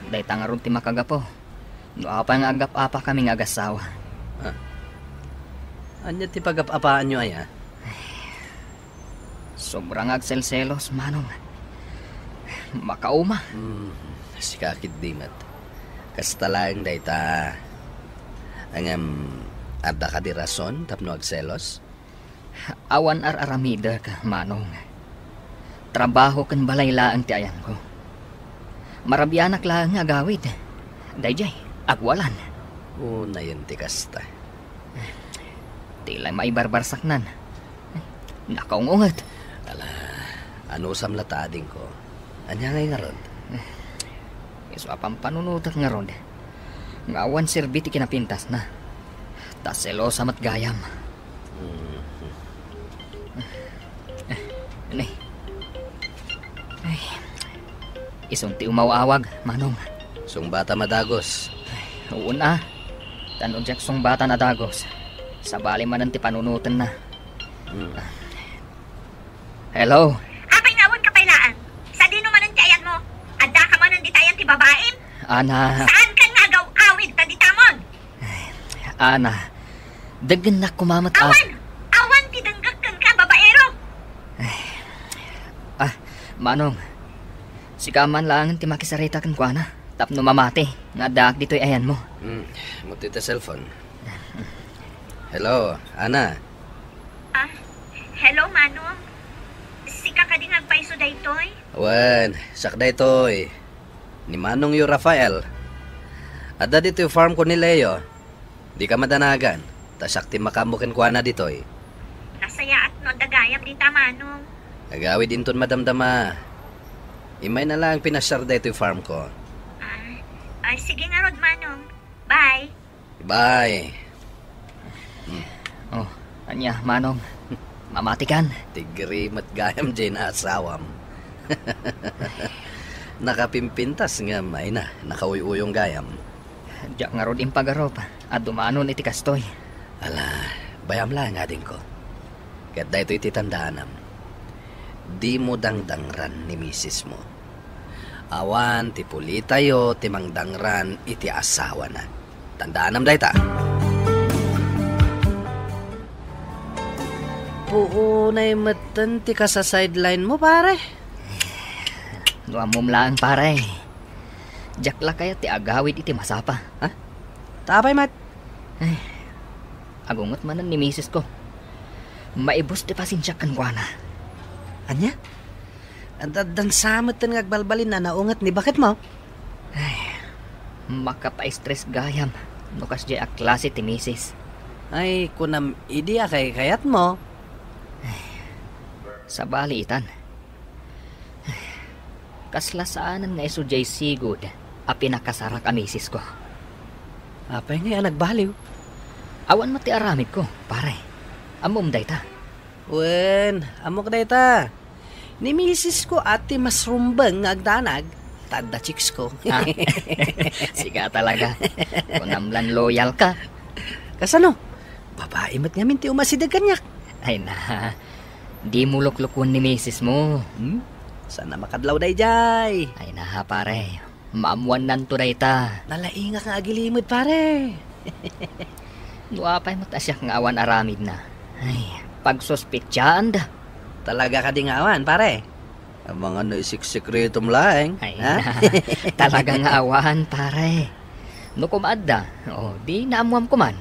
Dayta ngarud ti makagapu. No apay nga agap-apakami nga agassawa. Ah. Ania ti pagap-apaanyo aya? Sobra nga agselselos, Manong. Makauma. Hmm, sika ketdi met. Kasta laeng dayta. Ngem, adda kadi rason tapno agselos? Awan ar-aramidek, Manong. Trabaho ken balay laeng ti ayanko. Marabianak laeng nga agawid. Daydiay, agwalan. Unayen ti kasta. Ti lay maibarbarsaknan. Nakaung-unget. Ala, anusam latta, adingko. Ania ngay ngarud? Isu a pampanunotek ngarud nga awan serbi ti kinapintasna. Ta selosa met gayam. Mm. Ay. Ay. Isun ti umaw-awag, Manong. Sungbata a dagus. Uuna. Ta no diak sungbatan a dagus, sabali manen ti panunotenna. Hmm. Hello? Apay nga awan ka pay laeng? Sadino manen ti ayanmo? Adda ka manen dita ayan ti babaim? Ana. Saan kan nga agaw-awid ta ditamon? Ana, denggennak koma met a- Awan! Awan ti denggek kenka, babaero! Ah, Manong, sika man laengen ti makisarita kenkuana tapno mamati nga addaak ditoy ayanmo. Hmm, muti ta cellphone. Hello, Ana. Ah, hello, Manong. Sika kadi nga agpayso daytoy? Wen, siak daytoy. Ni manongyo Rafael. Adda ditoy farm ko ni Leo. Dika madanagan, ta siak ti makaammo kenkuana ditoy. Nasayaat no adda gayam dita, Manong. Agawid inton madamdama. Imayna laeng pinasiar daytoy farm ko. Ah, ah, sige ngarud, Manong. Bye. Bye. Oh, ania, Manong? Mamatikan? Tiggeri met gayam diay naasawam. Nakapimpintas ngem, ay na, nakauy-uyong gayam. Diak ngarud impagarup a dumanon iti kastoy. Ala, bayam laeng, adingko. Ket daytoy ti tandaanam. Dimo dangdangran ni misismo. Awan ti pulitayo ti mangdangran iti asawana. Tandaanam dayta. Puonay metten ti kasa-sideline mo, pare. No ammom laeng, pare. Diak la kayat ti agawid iti masapa. Ha? Ta apay met? Ay, agunget manen ni misis ko. Maibus ti pasensiak kenkuana. Ania? Ad-, addan sa metten nga agbalbalin a naunget ni baketmo? Ay, makapa-stress gayam no kasdiay a klase ti misis. Ay, kunam idi a kaykayatmo. Ay, sabali itan. Kasla saanen nga isu diay sigud a pinakasarak a misis ko. Apay ngay a nagbaliw? Awan met ti aramid ko, pare. Ammom dayta. Wen, ammok dayta. Ni misis ko a ti mas rumbeng nga agdanag, ta adda chicks ko. Ah, sika talaga. Kunam lan loyal ka. Kasano? Babai met ngamin ti umasideg kaniak. Ay na, dimo luklukon ni misis mo. Hmm? Saan a makadlaw daydiay? Ay na, pare. Maammuannanto dayta. Nalaingak nga agilimed, pare. No apay met a siak nga awan aramidna. Ay, pagsuspetsaanda. Talaga kadi nga awan, pare? Amangan no isiksikretom laeng, ay, ha? Talaga nga awan, pare. No koma adda, o, di naammuam koman.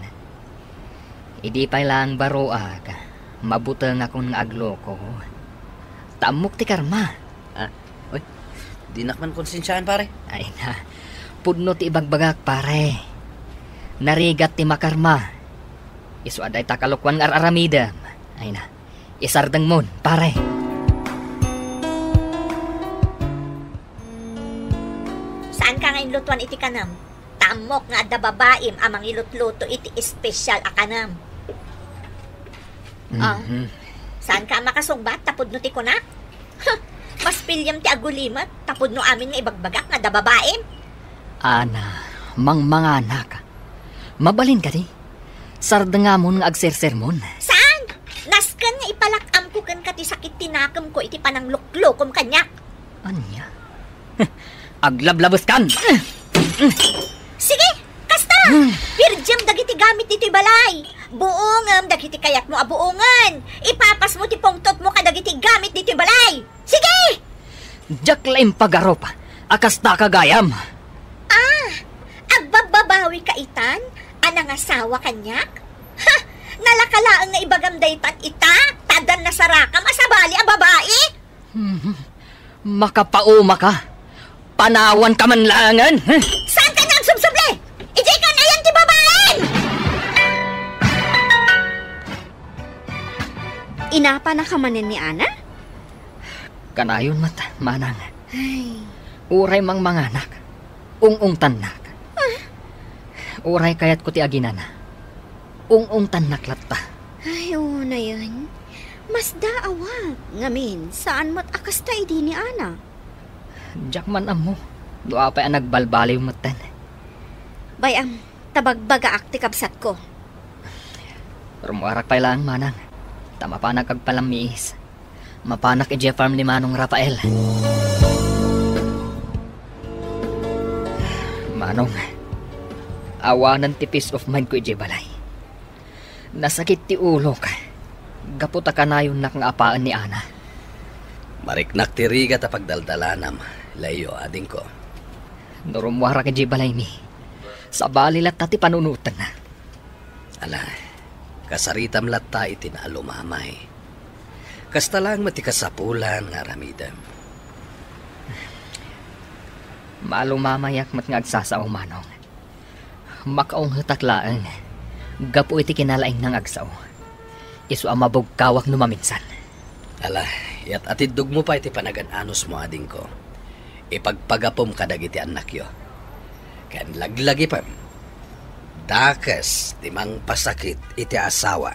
Idi pay laeng baroak, mabutengakon nga agloko. Ta ammok ti karma. Ah, uy, dinak man konsensiaan, pare. Ay na, pudno ti ibagbagak, pare. Narigat ti makarma. Isu a dayta kalokoan nga ar-aramidem. Ay na, isardengmon, pare. Saanka nga inlutuan iti kanam? Ta ammok nga adda babaim a mangilutluto iti espesyal a kanam. Ah, mhm. Saanka a makasungbat ta pudno ti kunak? Huh, mas piliem ti agulimek ta pudno amin nga ibagbagak nga adda babaim. Ana, mangmanganak. Mabalin kadi? Sardengamon nga agsersermon. Saan? Nasken nga ipalak-amko kenka ti sakit ti nakemko iti panangluklokom kaniak. Ania? Aglablabeskan! Sige, kasta! Pirdiem dagiti gamit ditoy balay. Buongem dagiti kayatmo a buongen. Ipapasmo ti pungtotmo kadagiti gamit ditoy balay. Sige! Diak la impagarup a kasta ka gayam. Ah, agbabbabawika itan a nangasawa kaniak? Ha! Nalaka laeng nga ibagam daytan ita, ta addan nasarakam a sabali a babai? Hmm. Makapauma ka. Panawan ka man laengen. Saan ka nga agsubsubli? Idiay kan ayan ti babaen! Inapana ka manen ni Ana? Kanayon met, manang. Ay. Uray mangmanganak, ung-ungtannak. Ah? Uray kayatko ti aginana, ung-ungtannak latta. Ay, unayen. Masdaawak. Ngamin, saan met a kasta idi ni Ana? Diak man ammo no apay a nagbalbaliw metten. Bay-am, ta bagbagaak ti kabsatko. Rummuarak pay laeng, manang, ta mapanak agpalammiis. Mapanak idiay farm ni Manong Rafael. Manong, awanen ti peace of mind ko idiay balay. Nasakit ti ulok gapu ta kanayonnak nga apaen ni Ana. Mariknak ti rigat a pagdaldalanam, Leo, adingko. No rummuarak idiay balaymi, sabali latta ti panunotenna. Ala, kasaritam latta iti naalumamay. Kasta laeng met ti kasapulan nga aramidem. Maalumamayak met nga agsasao, manong. Makaunghetak laeng gapu iti kinalaingna nga agsao. Isu a mabugkawak no maminsan. Ala, iyat-atiddogmo pay ti panagan-anusmo, adingko. Ipagpagapum kadagiti annakyo. Ken laglagipem, dakes ti mangpasakit iti asawa.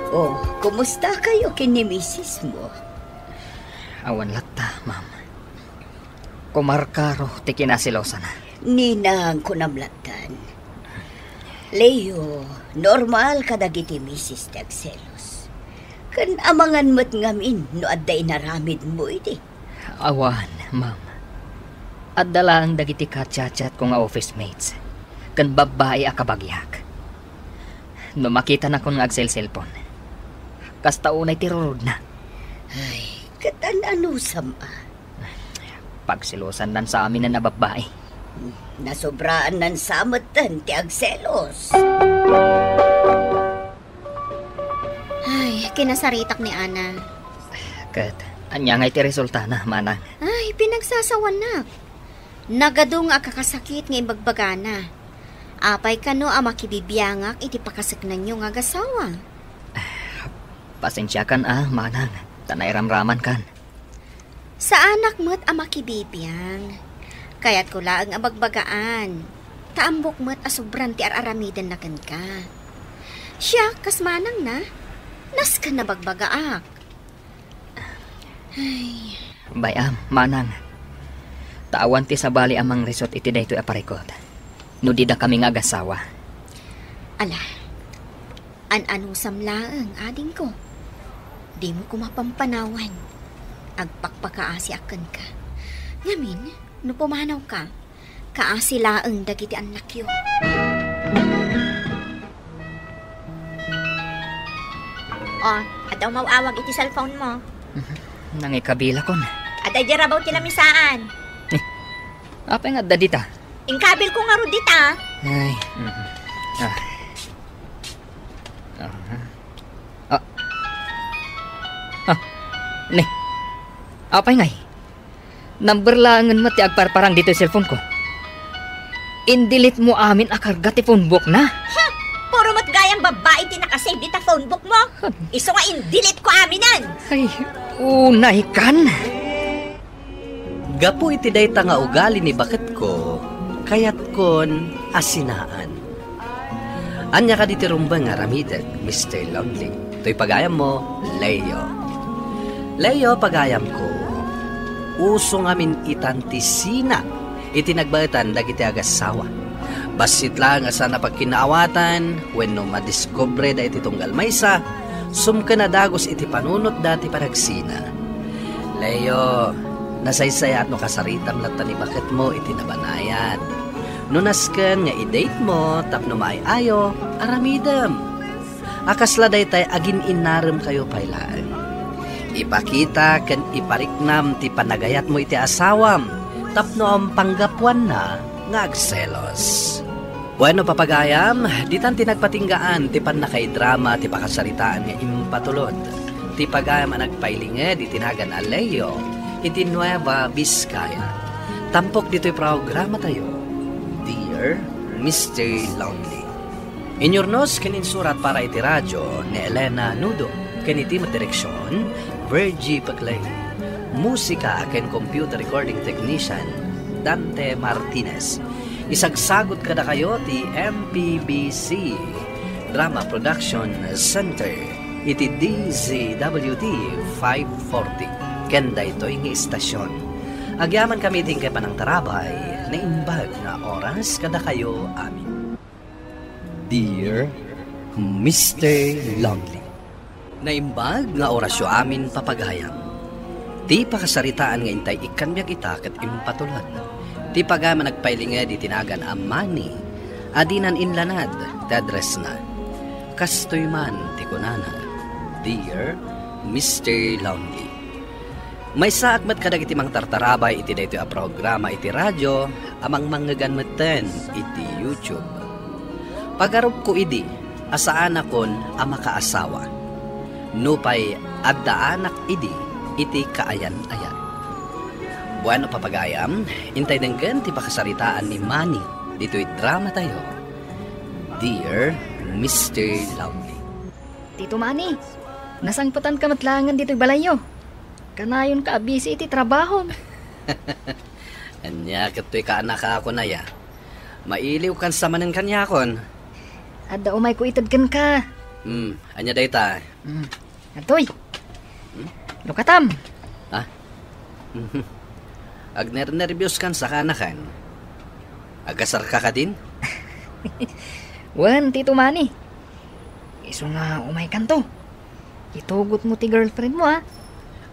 Oh, kumusta kayo ken ni misis mo? Awan latta, ma'am. Kumarkaro ti kinaselosana. Ninang, kunam lattan. Leo, normal kadagiti misis ti agselos. Ken amangan met ngamin no adda inaramidmo idi. Awan, ma'am. Adda laeng dagiti kachatchatko nga office mates ken babbai a kabagiak. No makitanakon nga agselselpon, kasta unay ti rurudna. Ay, ket an-anusam a? Pagselosannan sa aminen a babbai. Nasobraannan sa metten ti agselos. Ay, kinasaritak ni Ana. Ket, ania ngay ti resultana, manang? Ay, pinagsasawanak. Nagadu nga agkakasakit nga ibagbagana. Apay kano a makibibiangak iti pakaseknanyo nga agasawa? Pasensiakan a, manang, ta nairamramankan. Saanak met a makibibiang. Kayatko laeng a bagbagaan. Ta ammok met a sobran ti ar-aramidenna kenka. Siak, kas manangna, nasken a bagbagaak. Ay. Bay-am, manang. Ta awan ti sabali a mangrisut iti daytoy a parikut. No didakami nga agasawa. Ala, an-anusam laeng, adingko. Dimo koma pampanawan. Agpakpakaasiak kenka. Ngamin, no pumanawka, kaasi laeng dagiti annakyo. Oh, adda umaw-awag iti cellphone mo. Nangikabilakon. Adda idiay rabaw ti lamisaan. Eh, apay nga adda dita? Inkabilko ngarud dita. Ay, mhm. Ah. Ah. Ah. Ah. Ne. Apay ngay? Number laengen met ti agparparang ditoy cellphone ko. Indelete mo amin a karga ti phone book na. Hmm! Puro met gayam babbai ti nakasave dita phone book mo. Isu nga indelete ko aminen. Ay, unay kan. Gapu iti dayta nga ugali ni baketko, kayatkon a sinaan. Ania kadi ti rumbeng nga aramidek, Mister Lonely? Toy pagayammo, Leo. Leo, pagayamko, uso ngamin itan ti sina iti nagbaetan dagiti agassawa. Bassit laeng a saan a pagkinaawatan wenno madiskubre da iti tunggal maysa, sumken a dagus iti panunotda ti panagsina. Leo, nasaysayaat no kasaritam latta ni baketmo iti nabanayat. No nasken nga i-date mo tapno maay-ayo, aramidem. A kasla daytay agin-innarem kayo pay laeng. Ipakita ken ipariknam ti panagayatmo iti asawam tapno awan panggapuanna nga agselos. Bueno, papagayam, ditan ti nagpatinggaan ti pannakaidrama ti pakasaritaan nga impatulod ti pagayam a nagpailinged iti nagan a Leo iti Nueva Vizcaya. Tampok ditoy programatayo, Dear Mister Lonely. Inyurnos ken insurat para iti radio ni Elena Nudo, ken iti met direksion, Virgie Paclay. Musika ken computer recording technician, Dante Martinez. Isagsagut kadakayo ti M P B C Drama Production Center. Iti D Z W T five forty, ken daytoy nga istasyon, agyamankami iti inkay panangtarabay, naimbag nga oras kadakayo amin. Dear Mister Lonely. Naimbag nga orasyo amin, papagayam. Ti pakasaritaan nga intay ikkan biag ita ket impatulod. Ti pagayam a nagpailinged iti nagan a Manny a dinan inlanad ti addressna. Kastoy man ti kunana, Dear Mister Lonely. Maysaak met kadagiti mangtartarabay iti daytoy a programa iti radio a mangmangngegan metten iti YouTube. Pagarupko idi a saanakon a makaasawa. Nupay addaanak idi iti kaayan-ayat. Bueno, papagayam, intay denggen ti pakasaritaan ni Manny ditoy drama tayo, Dear Mister Lovely. Tito Manny, nasangpetanka met laengen ditoy balayyo. Kanayonka a busy iti trabahom. Ania ket toy kaanakakon aya? Mailiwkansa manen kaniakon. Adda umayko ited kenka. Hmm, ania dayta? Hmm. Adtoy. Hmm? Lukatam. Ha? Agnernerbioskansa kaanakan? Agkasarka kadin? Wen, Tito Manny. Isu nga umaykanto. Itugotmo ti girlfriendmo, a?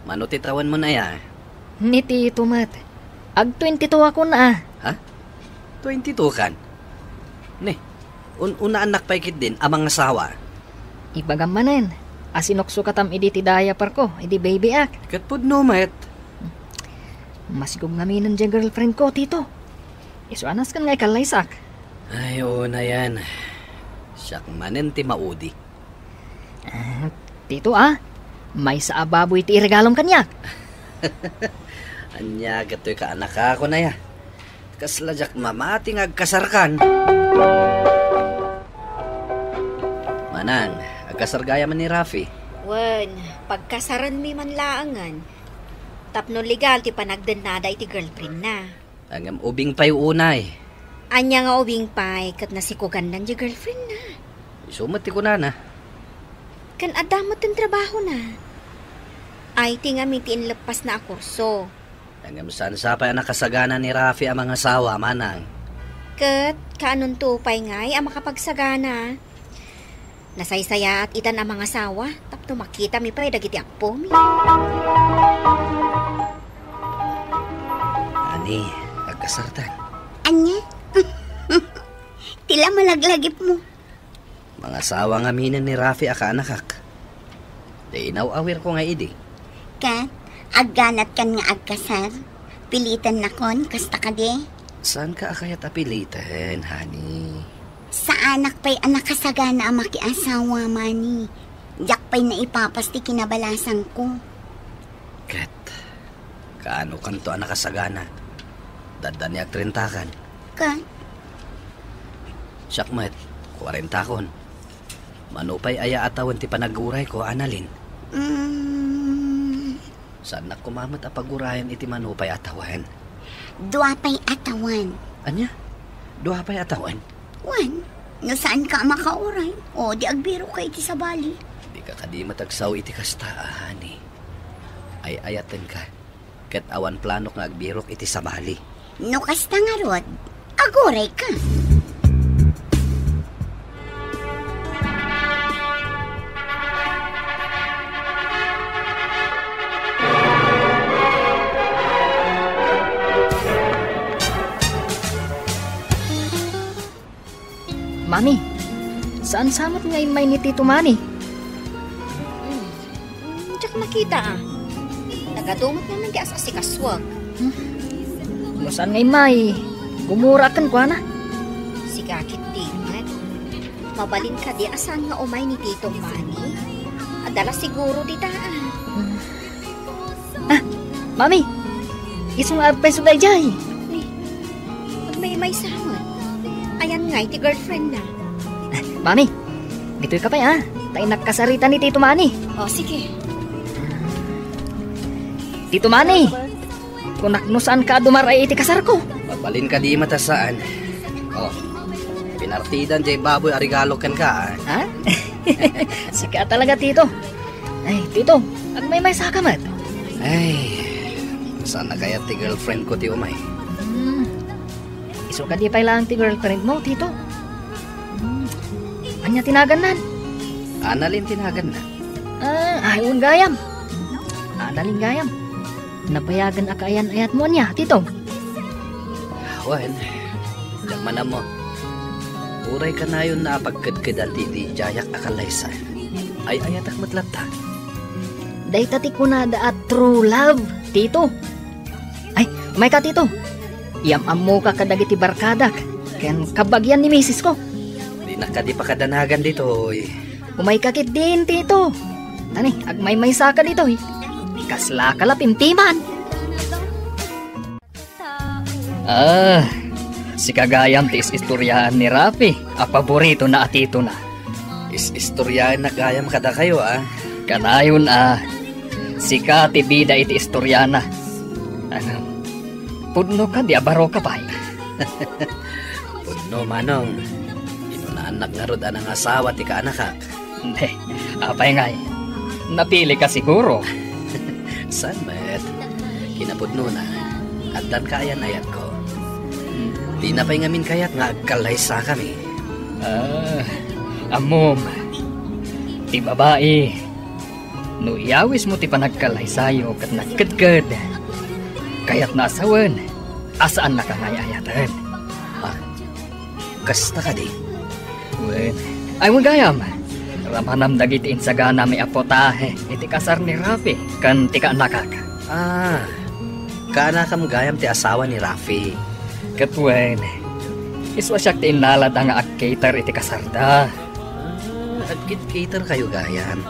Mano ti tawenmon aya? Ni Tito met. Ag twenty-two akon, a. Ha? Twenty-two kan? Ne, un-unaannak pay ketdin a mangasawa. Ibagam manen a sinuksukatam idi ti diaperko, idi baby ak. Ket pudno met. Masikog ngaminen diay girlfriendko, Tito. Isu a nasken nga ikallaysak. Ay, unayan. Siak manen ti maudi. Ah, Tito, a, maysa a baboy ti iregalom kaniak. Ania ket toy kaanakakon aya? Kasla diak mamati nga agkasarkan. Manang, agkasar gayam ni Rafi? Wen, pagkasarenmi man laengen. Tapno legal ti panagdennada iti girlfriendna. Ngem ubing pay unay. Ania nga ubing pay ket nasikogandan diay girlfriendna? Isu met ti kunana. Ken adda met ti trabahona. Ay ti ngamin ti inleppasna a kurso. Ngem saan sa pay a nakasagana ni Rafi a mangasawa, manang? Ket kaanonto pay ngay a makapagsagana? Nasaysayaat itan a mangasawa tapno makitami pay dagiti appomi. Ani, agkasartan. Ania? Ti la malaglagipmo. Mangasawa ngaminen ni Rafi a kaanakak. Di inaw-awirko nga idi. Ket, agganatkan nga agkasar? Pilitennakon, kasta kadi? Saanka a kayat a piliten, honey. Saanak pay a nakasagana a makiasawa, Manny. Diak pay naipapas ti kinabalasangko. Ket, kaanokanto a nakasagana? Dadda ni agtrentakan. Ket? Siak met, kuarentakon. Mano pay aya a tawen ti panagurayko, Annalyn? Mm. Saannak koma met a pagurayan iti mano pay a tawen. Dua pay a tawen. Ania? Dua pay a tawen? Wen, no saanka a makauray, o di agbirokka iti sabali. Dika kadi met agsao iti kasta, honey. Ay-ayatenka. Ket awan planok nga agbirok iti sabali. No kasta ngarud, agurayka. Mami, saan sa met nga immay ni Tito Manny? Hmm, diak nakita, a. Nagadu met ngamin ti as-asikasuak. Hmm? No saan nga immay, gumura kenkuana. Sika ketdi met. Mabalin kadi a saan nga umay ni Tito Manny? Adda la siguro dita, a. Hmm. Ah, Mami! Isu nga agpayso daydiay. Ni, agmaymaysa met. Ayan ngay ti girlfriendna. Ah, Mami, ditoyka pay, a. Ta innak kasarita ni Tito Manny. O, sige. Tito Manny, kunak no saanka a dumar-ay iti kasarko. Mabalin kadi met a saan. O, pinartidan diay baboy a regalo kenka, a. Ha? Sika talaga, Tito. Ay, Tito, agmaymaysa ka met. Ay, saan na kayat ti girlfriend ko ti umay? Hmm. Isu kadi pay laeng ti girlfriend mo, Tito? Hmm. Ania ti naganna? Annalyn ti naganna. Ah, ay, wen gayam. Annalyn gayam. Nabayagen a kaayan-ayatmo ania, Tito? Wen, diak man ammo. Uray kanayonna a pagkedkedan ti idi idiayak a kallaysa. Ay-ayatek met latta. Dayta ti kunada a true love, Tito. Ay, umayka, Tito. Iyam-ammoka kadagiti barkadak ken kabagian ni misisko. Dinak kadi pakadanagan ditoy. Umayka ketdin, Tito. Tani, agmaymaysaka ditoy. Kaslaka la pimpiman. Ah, sika gayam ti is-istoriaan ni Rafi a paboritona a titona. Is-istoriaennak gayam kadakayo, a. Kanayon a sika ti bida iti istoriana. Ano? Pudno kadi a baroka pay? Pudno, Manong. Inunaannak ngarud a nangasawa ti kaanakak. Hindi. Apay ngay? Napilika siguro. Saan met? Kinapudnona, addan kaayan-ayatko. Dina pay ngamin kayat nga agkallaysakami. Ah, ammom, ti babai, no iyawismo ti panagkallaysayo ket nagkedked, kayatna a sawen a saannaka nga ay-ayaten. Ha? Kasta kadi? Wen, ay, wen gayam. Ramanam dagiti insaganami a putahe iti kasar ni Rafi ken ti kaanakak. Ah, kaanakam gayam ti asawa ni Rafi. Ket wen, isu a siak ti innalada nga ag-cater iti kasarda. Ah, ag-cater kayo gayam.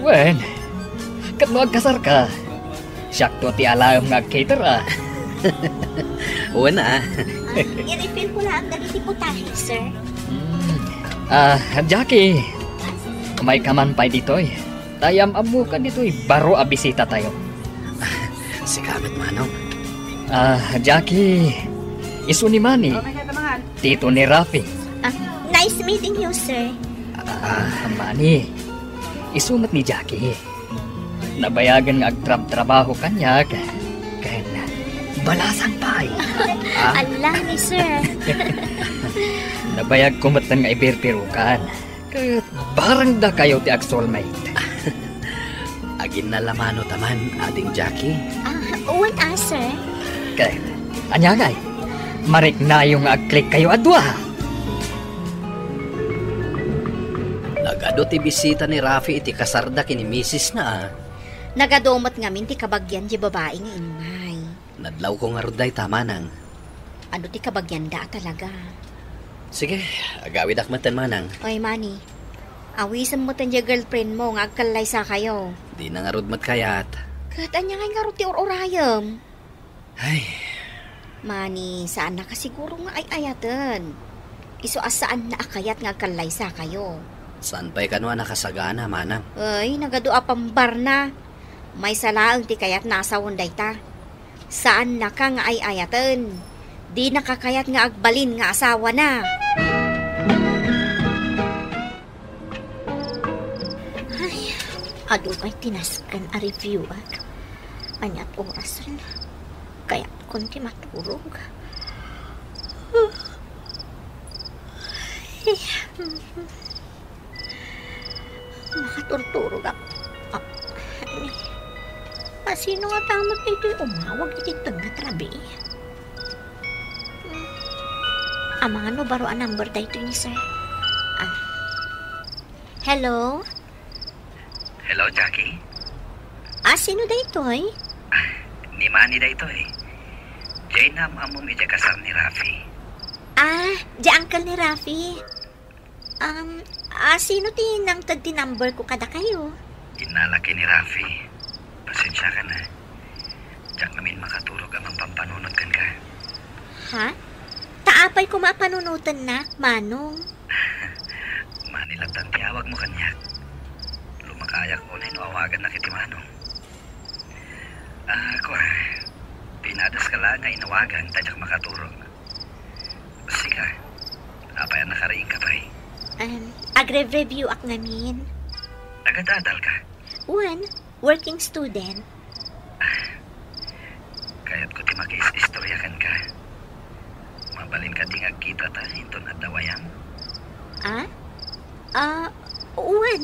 Wen, ket no agkasarka, siakto ti alaem nga ag-cater a. Wen a. Ah, i-refill ko laeng dagiti putahe, sir. Hmm. Ah, Jackie, umayka man pay ditoy. Ta iyam-ammoka ditoy baro a bisitatayo. Sika met, Manong. Ah, Jackie, isu ni Manny, tito ni Rafi. Ah, nice meeting you, sir. Ah, Manny, isu met ni Jackie. Nabayagen nga agtrabtrabaho kaniak ken balasang pay. Ah? Ala ni sir. Nabayagko metten nga ibirbirukan. Ket barangdakayo ti agsoulmate. Aginnalamanon ta man, Ading Jackie. Ah, wen a, sir. Ket ania ngay? Mariknayo nga agklikkayo a dua. Nagadu ti bisita ni Rafi iti kasarda ken ni misisna a. Nagadu met ngamin ti kabagian ti babai nga immay. Nadlawko ngarud dayta, Manang. Adu ti kabagianda a talaga. Sige, agawidak metten, Manang. Oy, Manny. Awisem metten diay girlfriend mo nga agkallaysakayo. Dina ngarud met kayat. Ket ania ngay ngarud ti ur-urayem? Ay. Manny, saannaka siguro nga ay-ayaten. Isu a saanna a kayat nga agkallaysakayo. Saan pay kano a nakasagana, Manang? Ay, nagadu a pambarna. Maysa laeng ti kayatna a sawen dayta. Saannaka nga ay-ayaten. Dinaka kayat nga agbalin nga asawana. Ay, adu pay ti nasken a review, ah. Aniat oras ren? Kayatkon ti maturog. Ay. Makaturturog ak-, a-, ay. Asino nga tamot itoy umawag iti tengnga ti rabii? Amangan no baro a number daytoy ni sir. Ah. Hello? Hello, Jackie? Ah, sino daytoy? Ni Manny daytoy. Diay naam-ammom idiay kasar ni Rafi. Ah, di uncle ni Rafi. Um, ah, sino ti nangted ti number ko kadakayo? Innalak ken ni Rafi. Pasensiakan a. Diak ngamin makaturog a mampampanunot kenka. Ha? Ta apay koma a panunotennak, Manong? Manny lattan ti awagmo kaniak. Lumakayak unay no awagannak iti Manong. Ah, kua, pinadas ka laeng nga inawagan ta diak makaturog. Sika, apay a nakariingka pay? Em, ag Nagre-review ak ngamin. Agadadal ka? Wen, working student. Kayatko ti makiis-istorya kenka. Mabalin kadi nga agkitata inton adda wayam? Ah? Ah, wen.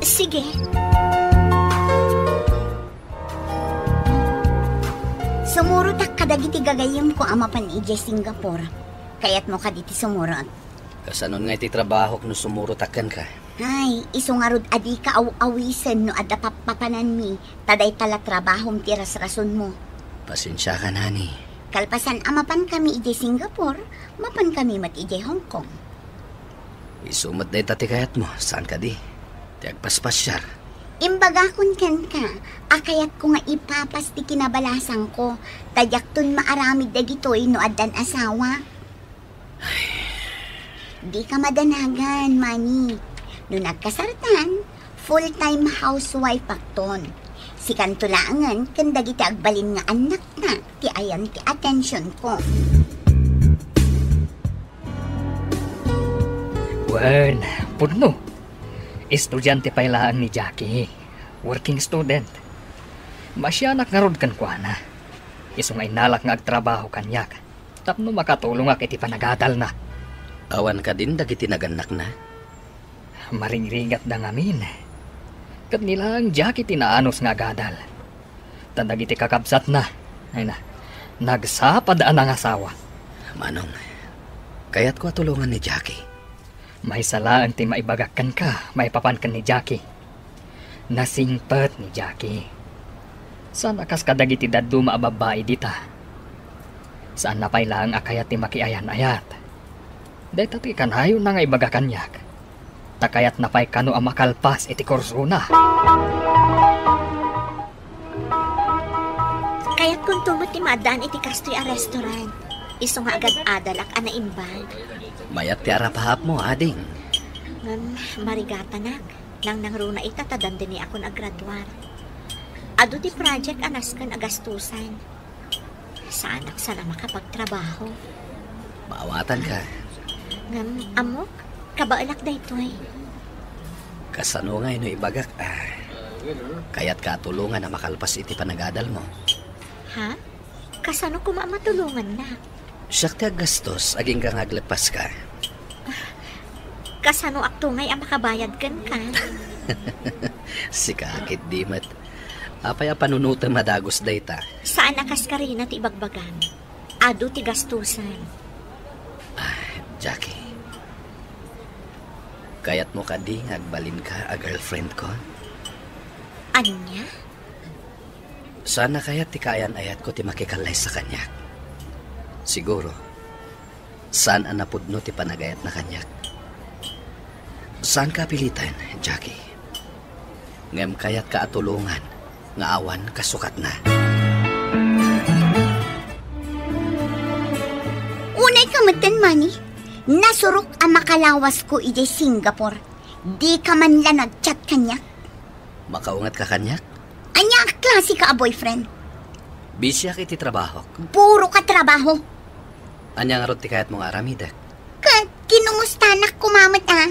Sige. Sumurotak kadagiti gagayyemko a mapan idiay Singapore. Kayatmo kadi ti sumurot? Kasanon nga iti trabahok no sumurotak kenka? Ay, isu ngarud a dika aw-awisen no adda pappapananmi, ta dayta la trabahom ti rasrasonmo. Pasensiakan, honey. Kalpasan a mapankami idiay Singapore, mapankami met idiay Hong Kong. Isu met dayta ti kayatmo, saan kadi? Ti agpaspasiar. Imbagakon kenka a kayatko nga ipapas ti kinabalasangko, ta diakton maaramid dagitoy no addan asawa. Dika madanagan, Manny. No nagkasartan, full-time housewife akton. Sikanto laengen ken dagiti agbalin nga annakta ti ayan ti attentionko. Wen, pudno. Estudiante pay laeng ni Jackie. Working student. Maasianak ngarud kenkuana. Isu nga innalak nga agtrabaho kaniak tapno makatulongak iti panagadalna. Awan kadin dagiti nagannakna? Marigrigatda ngamin. Ket ni laeng Jackie ti naanus nga agadal. Ta dagiti kakabsatna, ay na, nagsapad a nangasawa. Manong, kayatko a tulongan ni Jackie. Maysa laeng ti maibagak kenka maipapan ken ni Jackie. Nasingpet ni Jackie. Saan a kas kadagiti dadduma a babbai dita. Saanna pay laeng a kayat ti makiayan-ayat. Dayta ti kanayonna nga ibaga kaniak. Ta kayatna pay kano a makalpas iti kursona. Kayatkonto met ti maaddaan iti kastoy a restaurant. Isu nga agad-adalak a naimbag. Mayat ti arapaapmo, ading. Ngem marigatanak, nangnangruna ita ta dandaniakon a graduar. Adu ti project a nasken a gastusan. Saanak saan a makapagtrabaho. Maawatanka. Ngem, ammok, kabaelak daytoy. Kasano ngay no ibagak a kayatka a tulongan a makalpas iti panagadalmo? Ha? Kasano koma a matulongannak? Siak ti aggastos, agingga nga agleppaska. Kasanoakto ngay a makabayad kenka? Sika ketdi met. Apay a panunotem a dagus dayta? Saan a kas karina ti ibagbagam. Adu ti gastusan. Ah, Jackie. Kayatmo kadi nga agbalinka a girlfriend ko? Ania? Saan a kayat ti kaayan-ayatko ti makikallaysa kaniak. Siguro, saan a napudno ti panagayatna kaniak. Saanka a piliten, Jackie. Ngem kayatka a tulongan nga awan kasukatna. Unayka metten, Manny. Nasurok a makalawasko idiay Singapore. Dika man la nag-chat kaniak. Makaungatka kaniak? Ania a klaseka a boyfriend? Bisiak iti trabahok. Puro ka trabaho. Ania ngarud ti kayatmo nga aramidek? Ket kinumustanak koma met a.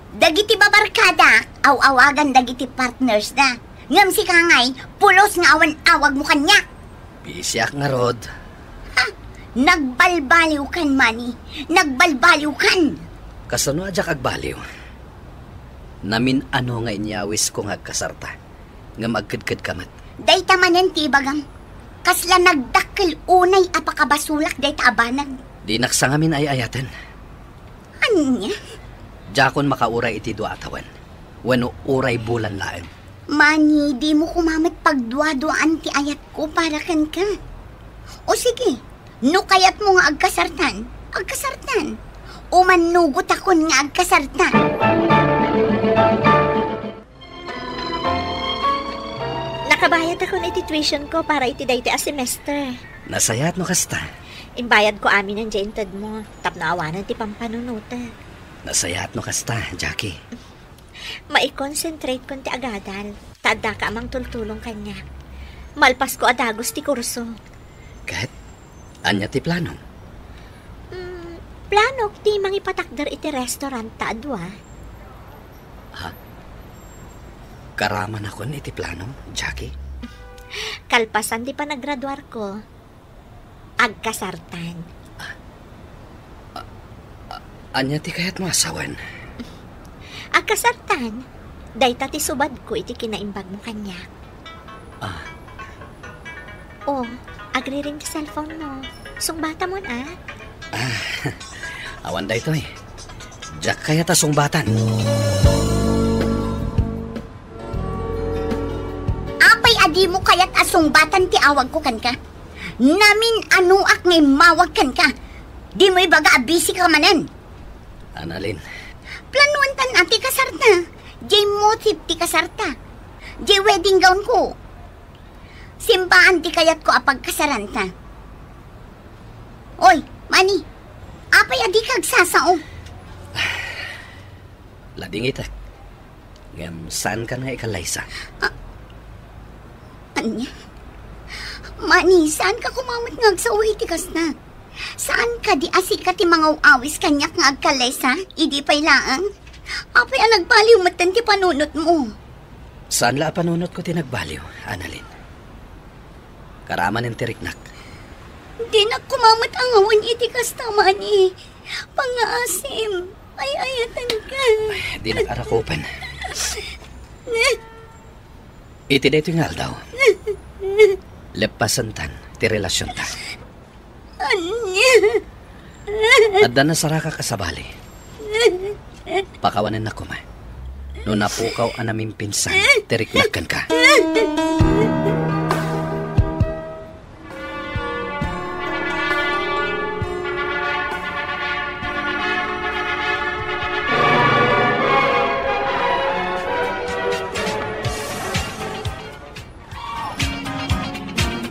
Dagiti babarkadak, aw-awagan dagiti partners da. Ngem sika ngay, pulos nga awan awagmo kaniak. Bisiak ngarud. Ha? Nagbalbaliwkan, Manny. Nagbalbaliwkan. Kasano a diak agbaliw? Namin-ano nga inyawisko nga agkasarta, ngem agkedkedka met. Dayta manen ti ibagam. Kasla nagdakkel unay a pakabasolak dayta a banag. Dinak sa ngamin ay-ayaten. Ania? Diakon makauray iti dua a tawen. Wenno uray bulan laeng. Manny, dimo koma met pagduaduaan ti ayatko para kenka. O sige, no kayatmo nga agkasartan, agkasartan. Umannugotakon nga agkasartan. Nakabayadakon iti tuition ko para iti daytoy a semester. Nasayaat no kasta. Imbayad ko amin diay intedmo, tapno awanen ti pampanunotek. Nasayaat no kasta, Jackie. Maikonsentrate kon ti agadal, ta addaka a mangtultulong kaniak. Malpasko a dagus ti kurso. Ket, ania ti plano? Mm, planok ti mangipatakder iti restaurant ta adua. Ha? Karamanakon iti plano, Jackie? Kalpasan ti panagraduarko, agkasartan. A-, a-, ania ti kayatmo a sawen? Agkasartan, dayta ti subadko iti kinaimbagmo kaniak. Ah. Oh, agriring ti cellphone mo. Sungbatamon, ah. Ah, awan daytoy. Diak kayat a sungbatan. Apay a dimo kayat a sungbatan ti awagko kenka? Namin-anoak nga immawag kenka. Dimo ibaga a busy ka manen. Annalyn. Planuantan a ti kasarta. Jay motif ti kasarta. Jay wedding gown ko. Simbaan ti kayatko a pagkasaranta. Oy, Manny, apay a dika agsasao? Ladingitek. Ngem saankan nga ikallaysa. Ah, ania? Manny, saanka koma met nga agsao iti kasta? Saan kadi a sika ti mangaw-awis kaniak nga agkallaysa? Idi pay laeng? Apay a nagbaliw metten ti panunotmo? Saan la a panunotko ti nagbaliw, Annalyn. Karamanen ti riknak. Dinak koma met angawen iti kasta, Manny. Pangngaasim, ay-ayatenka. Ay, dinak arakupen. Iti daytoy nga aldaw, leppasentan ti relasionta. Ania? Adda nasarakak a sabali. Pakawanennak koma no napukaw a namimpinsan ti riknak kenka.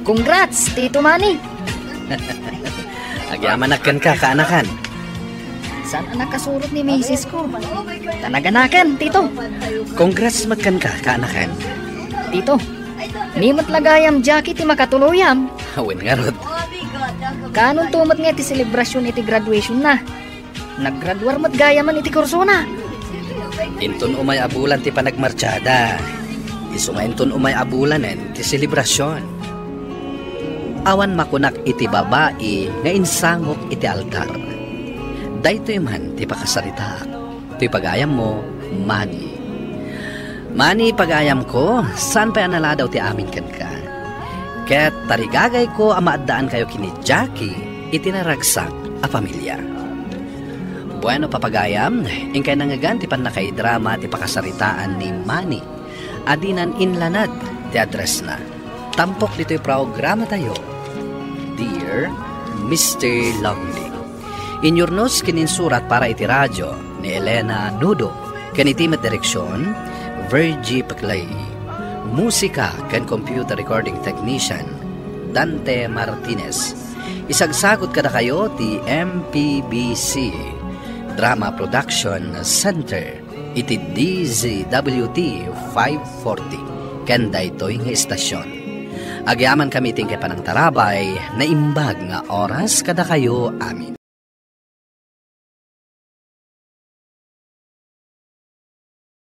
Congrats, Tito Manny! Agyamanak kenka, kaanakan. Saan a nakasurot ni misis ko? Ta naganakan, Tito. Congrats met kenka, kaanakan. Tito, ni met la gayam Jackie ti makatuluyam. Wen ngarud. Kaanonto met nga ti selebrasyon iti graduation na? Naggraduar met gayamen iti kursona. Inton umay a bulan ti panagmartiada, isu nga inton umay a bulanen ti selebrasyon. Awan makunak iti babai nga insangok iti altar. Daytoy man ti pakasaritaak. Toy pagayammo, Manny. Manny, pagayamko, saan pay a naladaw ti amin kenka. Ket tarigagayko a maaddaankayo ken ni Jackie iti naragsak a pamilia. Bueno, papagayam, inkay nangngegan ti pannakaidrama ti pakasaritaan ni Manny a dinan inlanad ti addressna. Tampok ditoy programatayo, Dear Mister Lonely. Inyurnos ken insurat para iti radio ni Elena Nudo, ken iti met direksion, Virgie Peclay. Musika ken computer recording technician, Dante Martinez. Isagsagut kadakayo ti M P B C Drama Production Center iti D Z W T five forty ken daytoy nga estasion. Agyamankami iti inkay panangtarabay, naimbag nga oras kadakayo amin.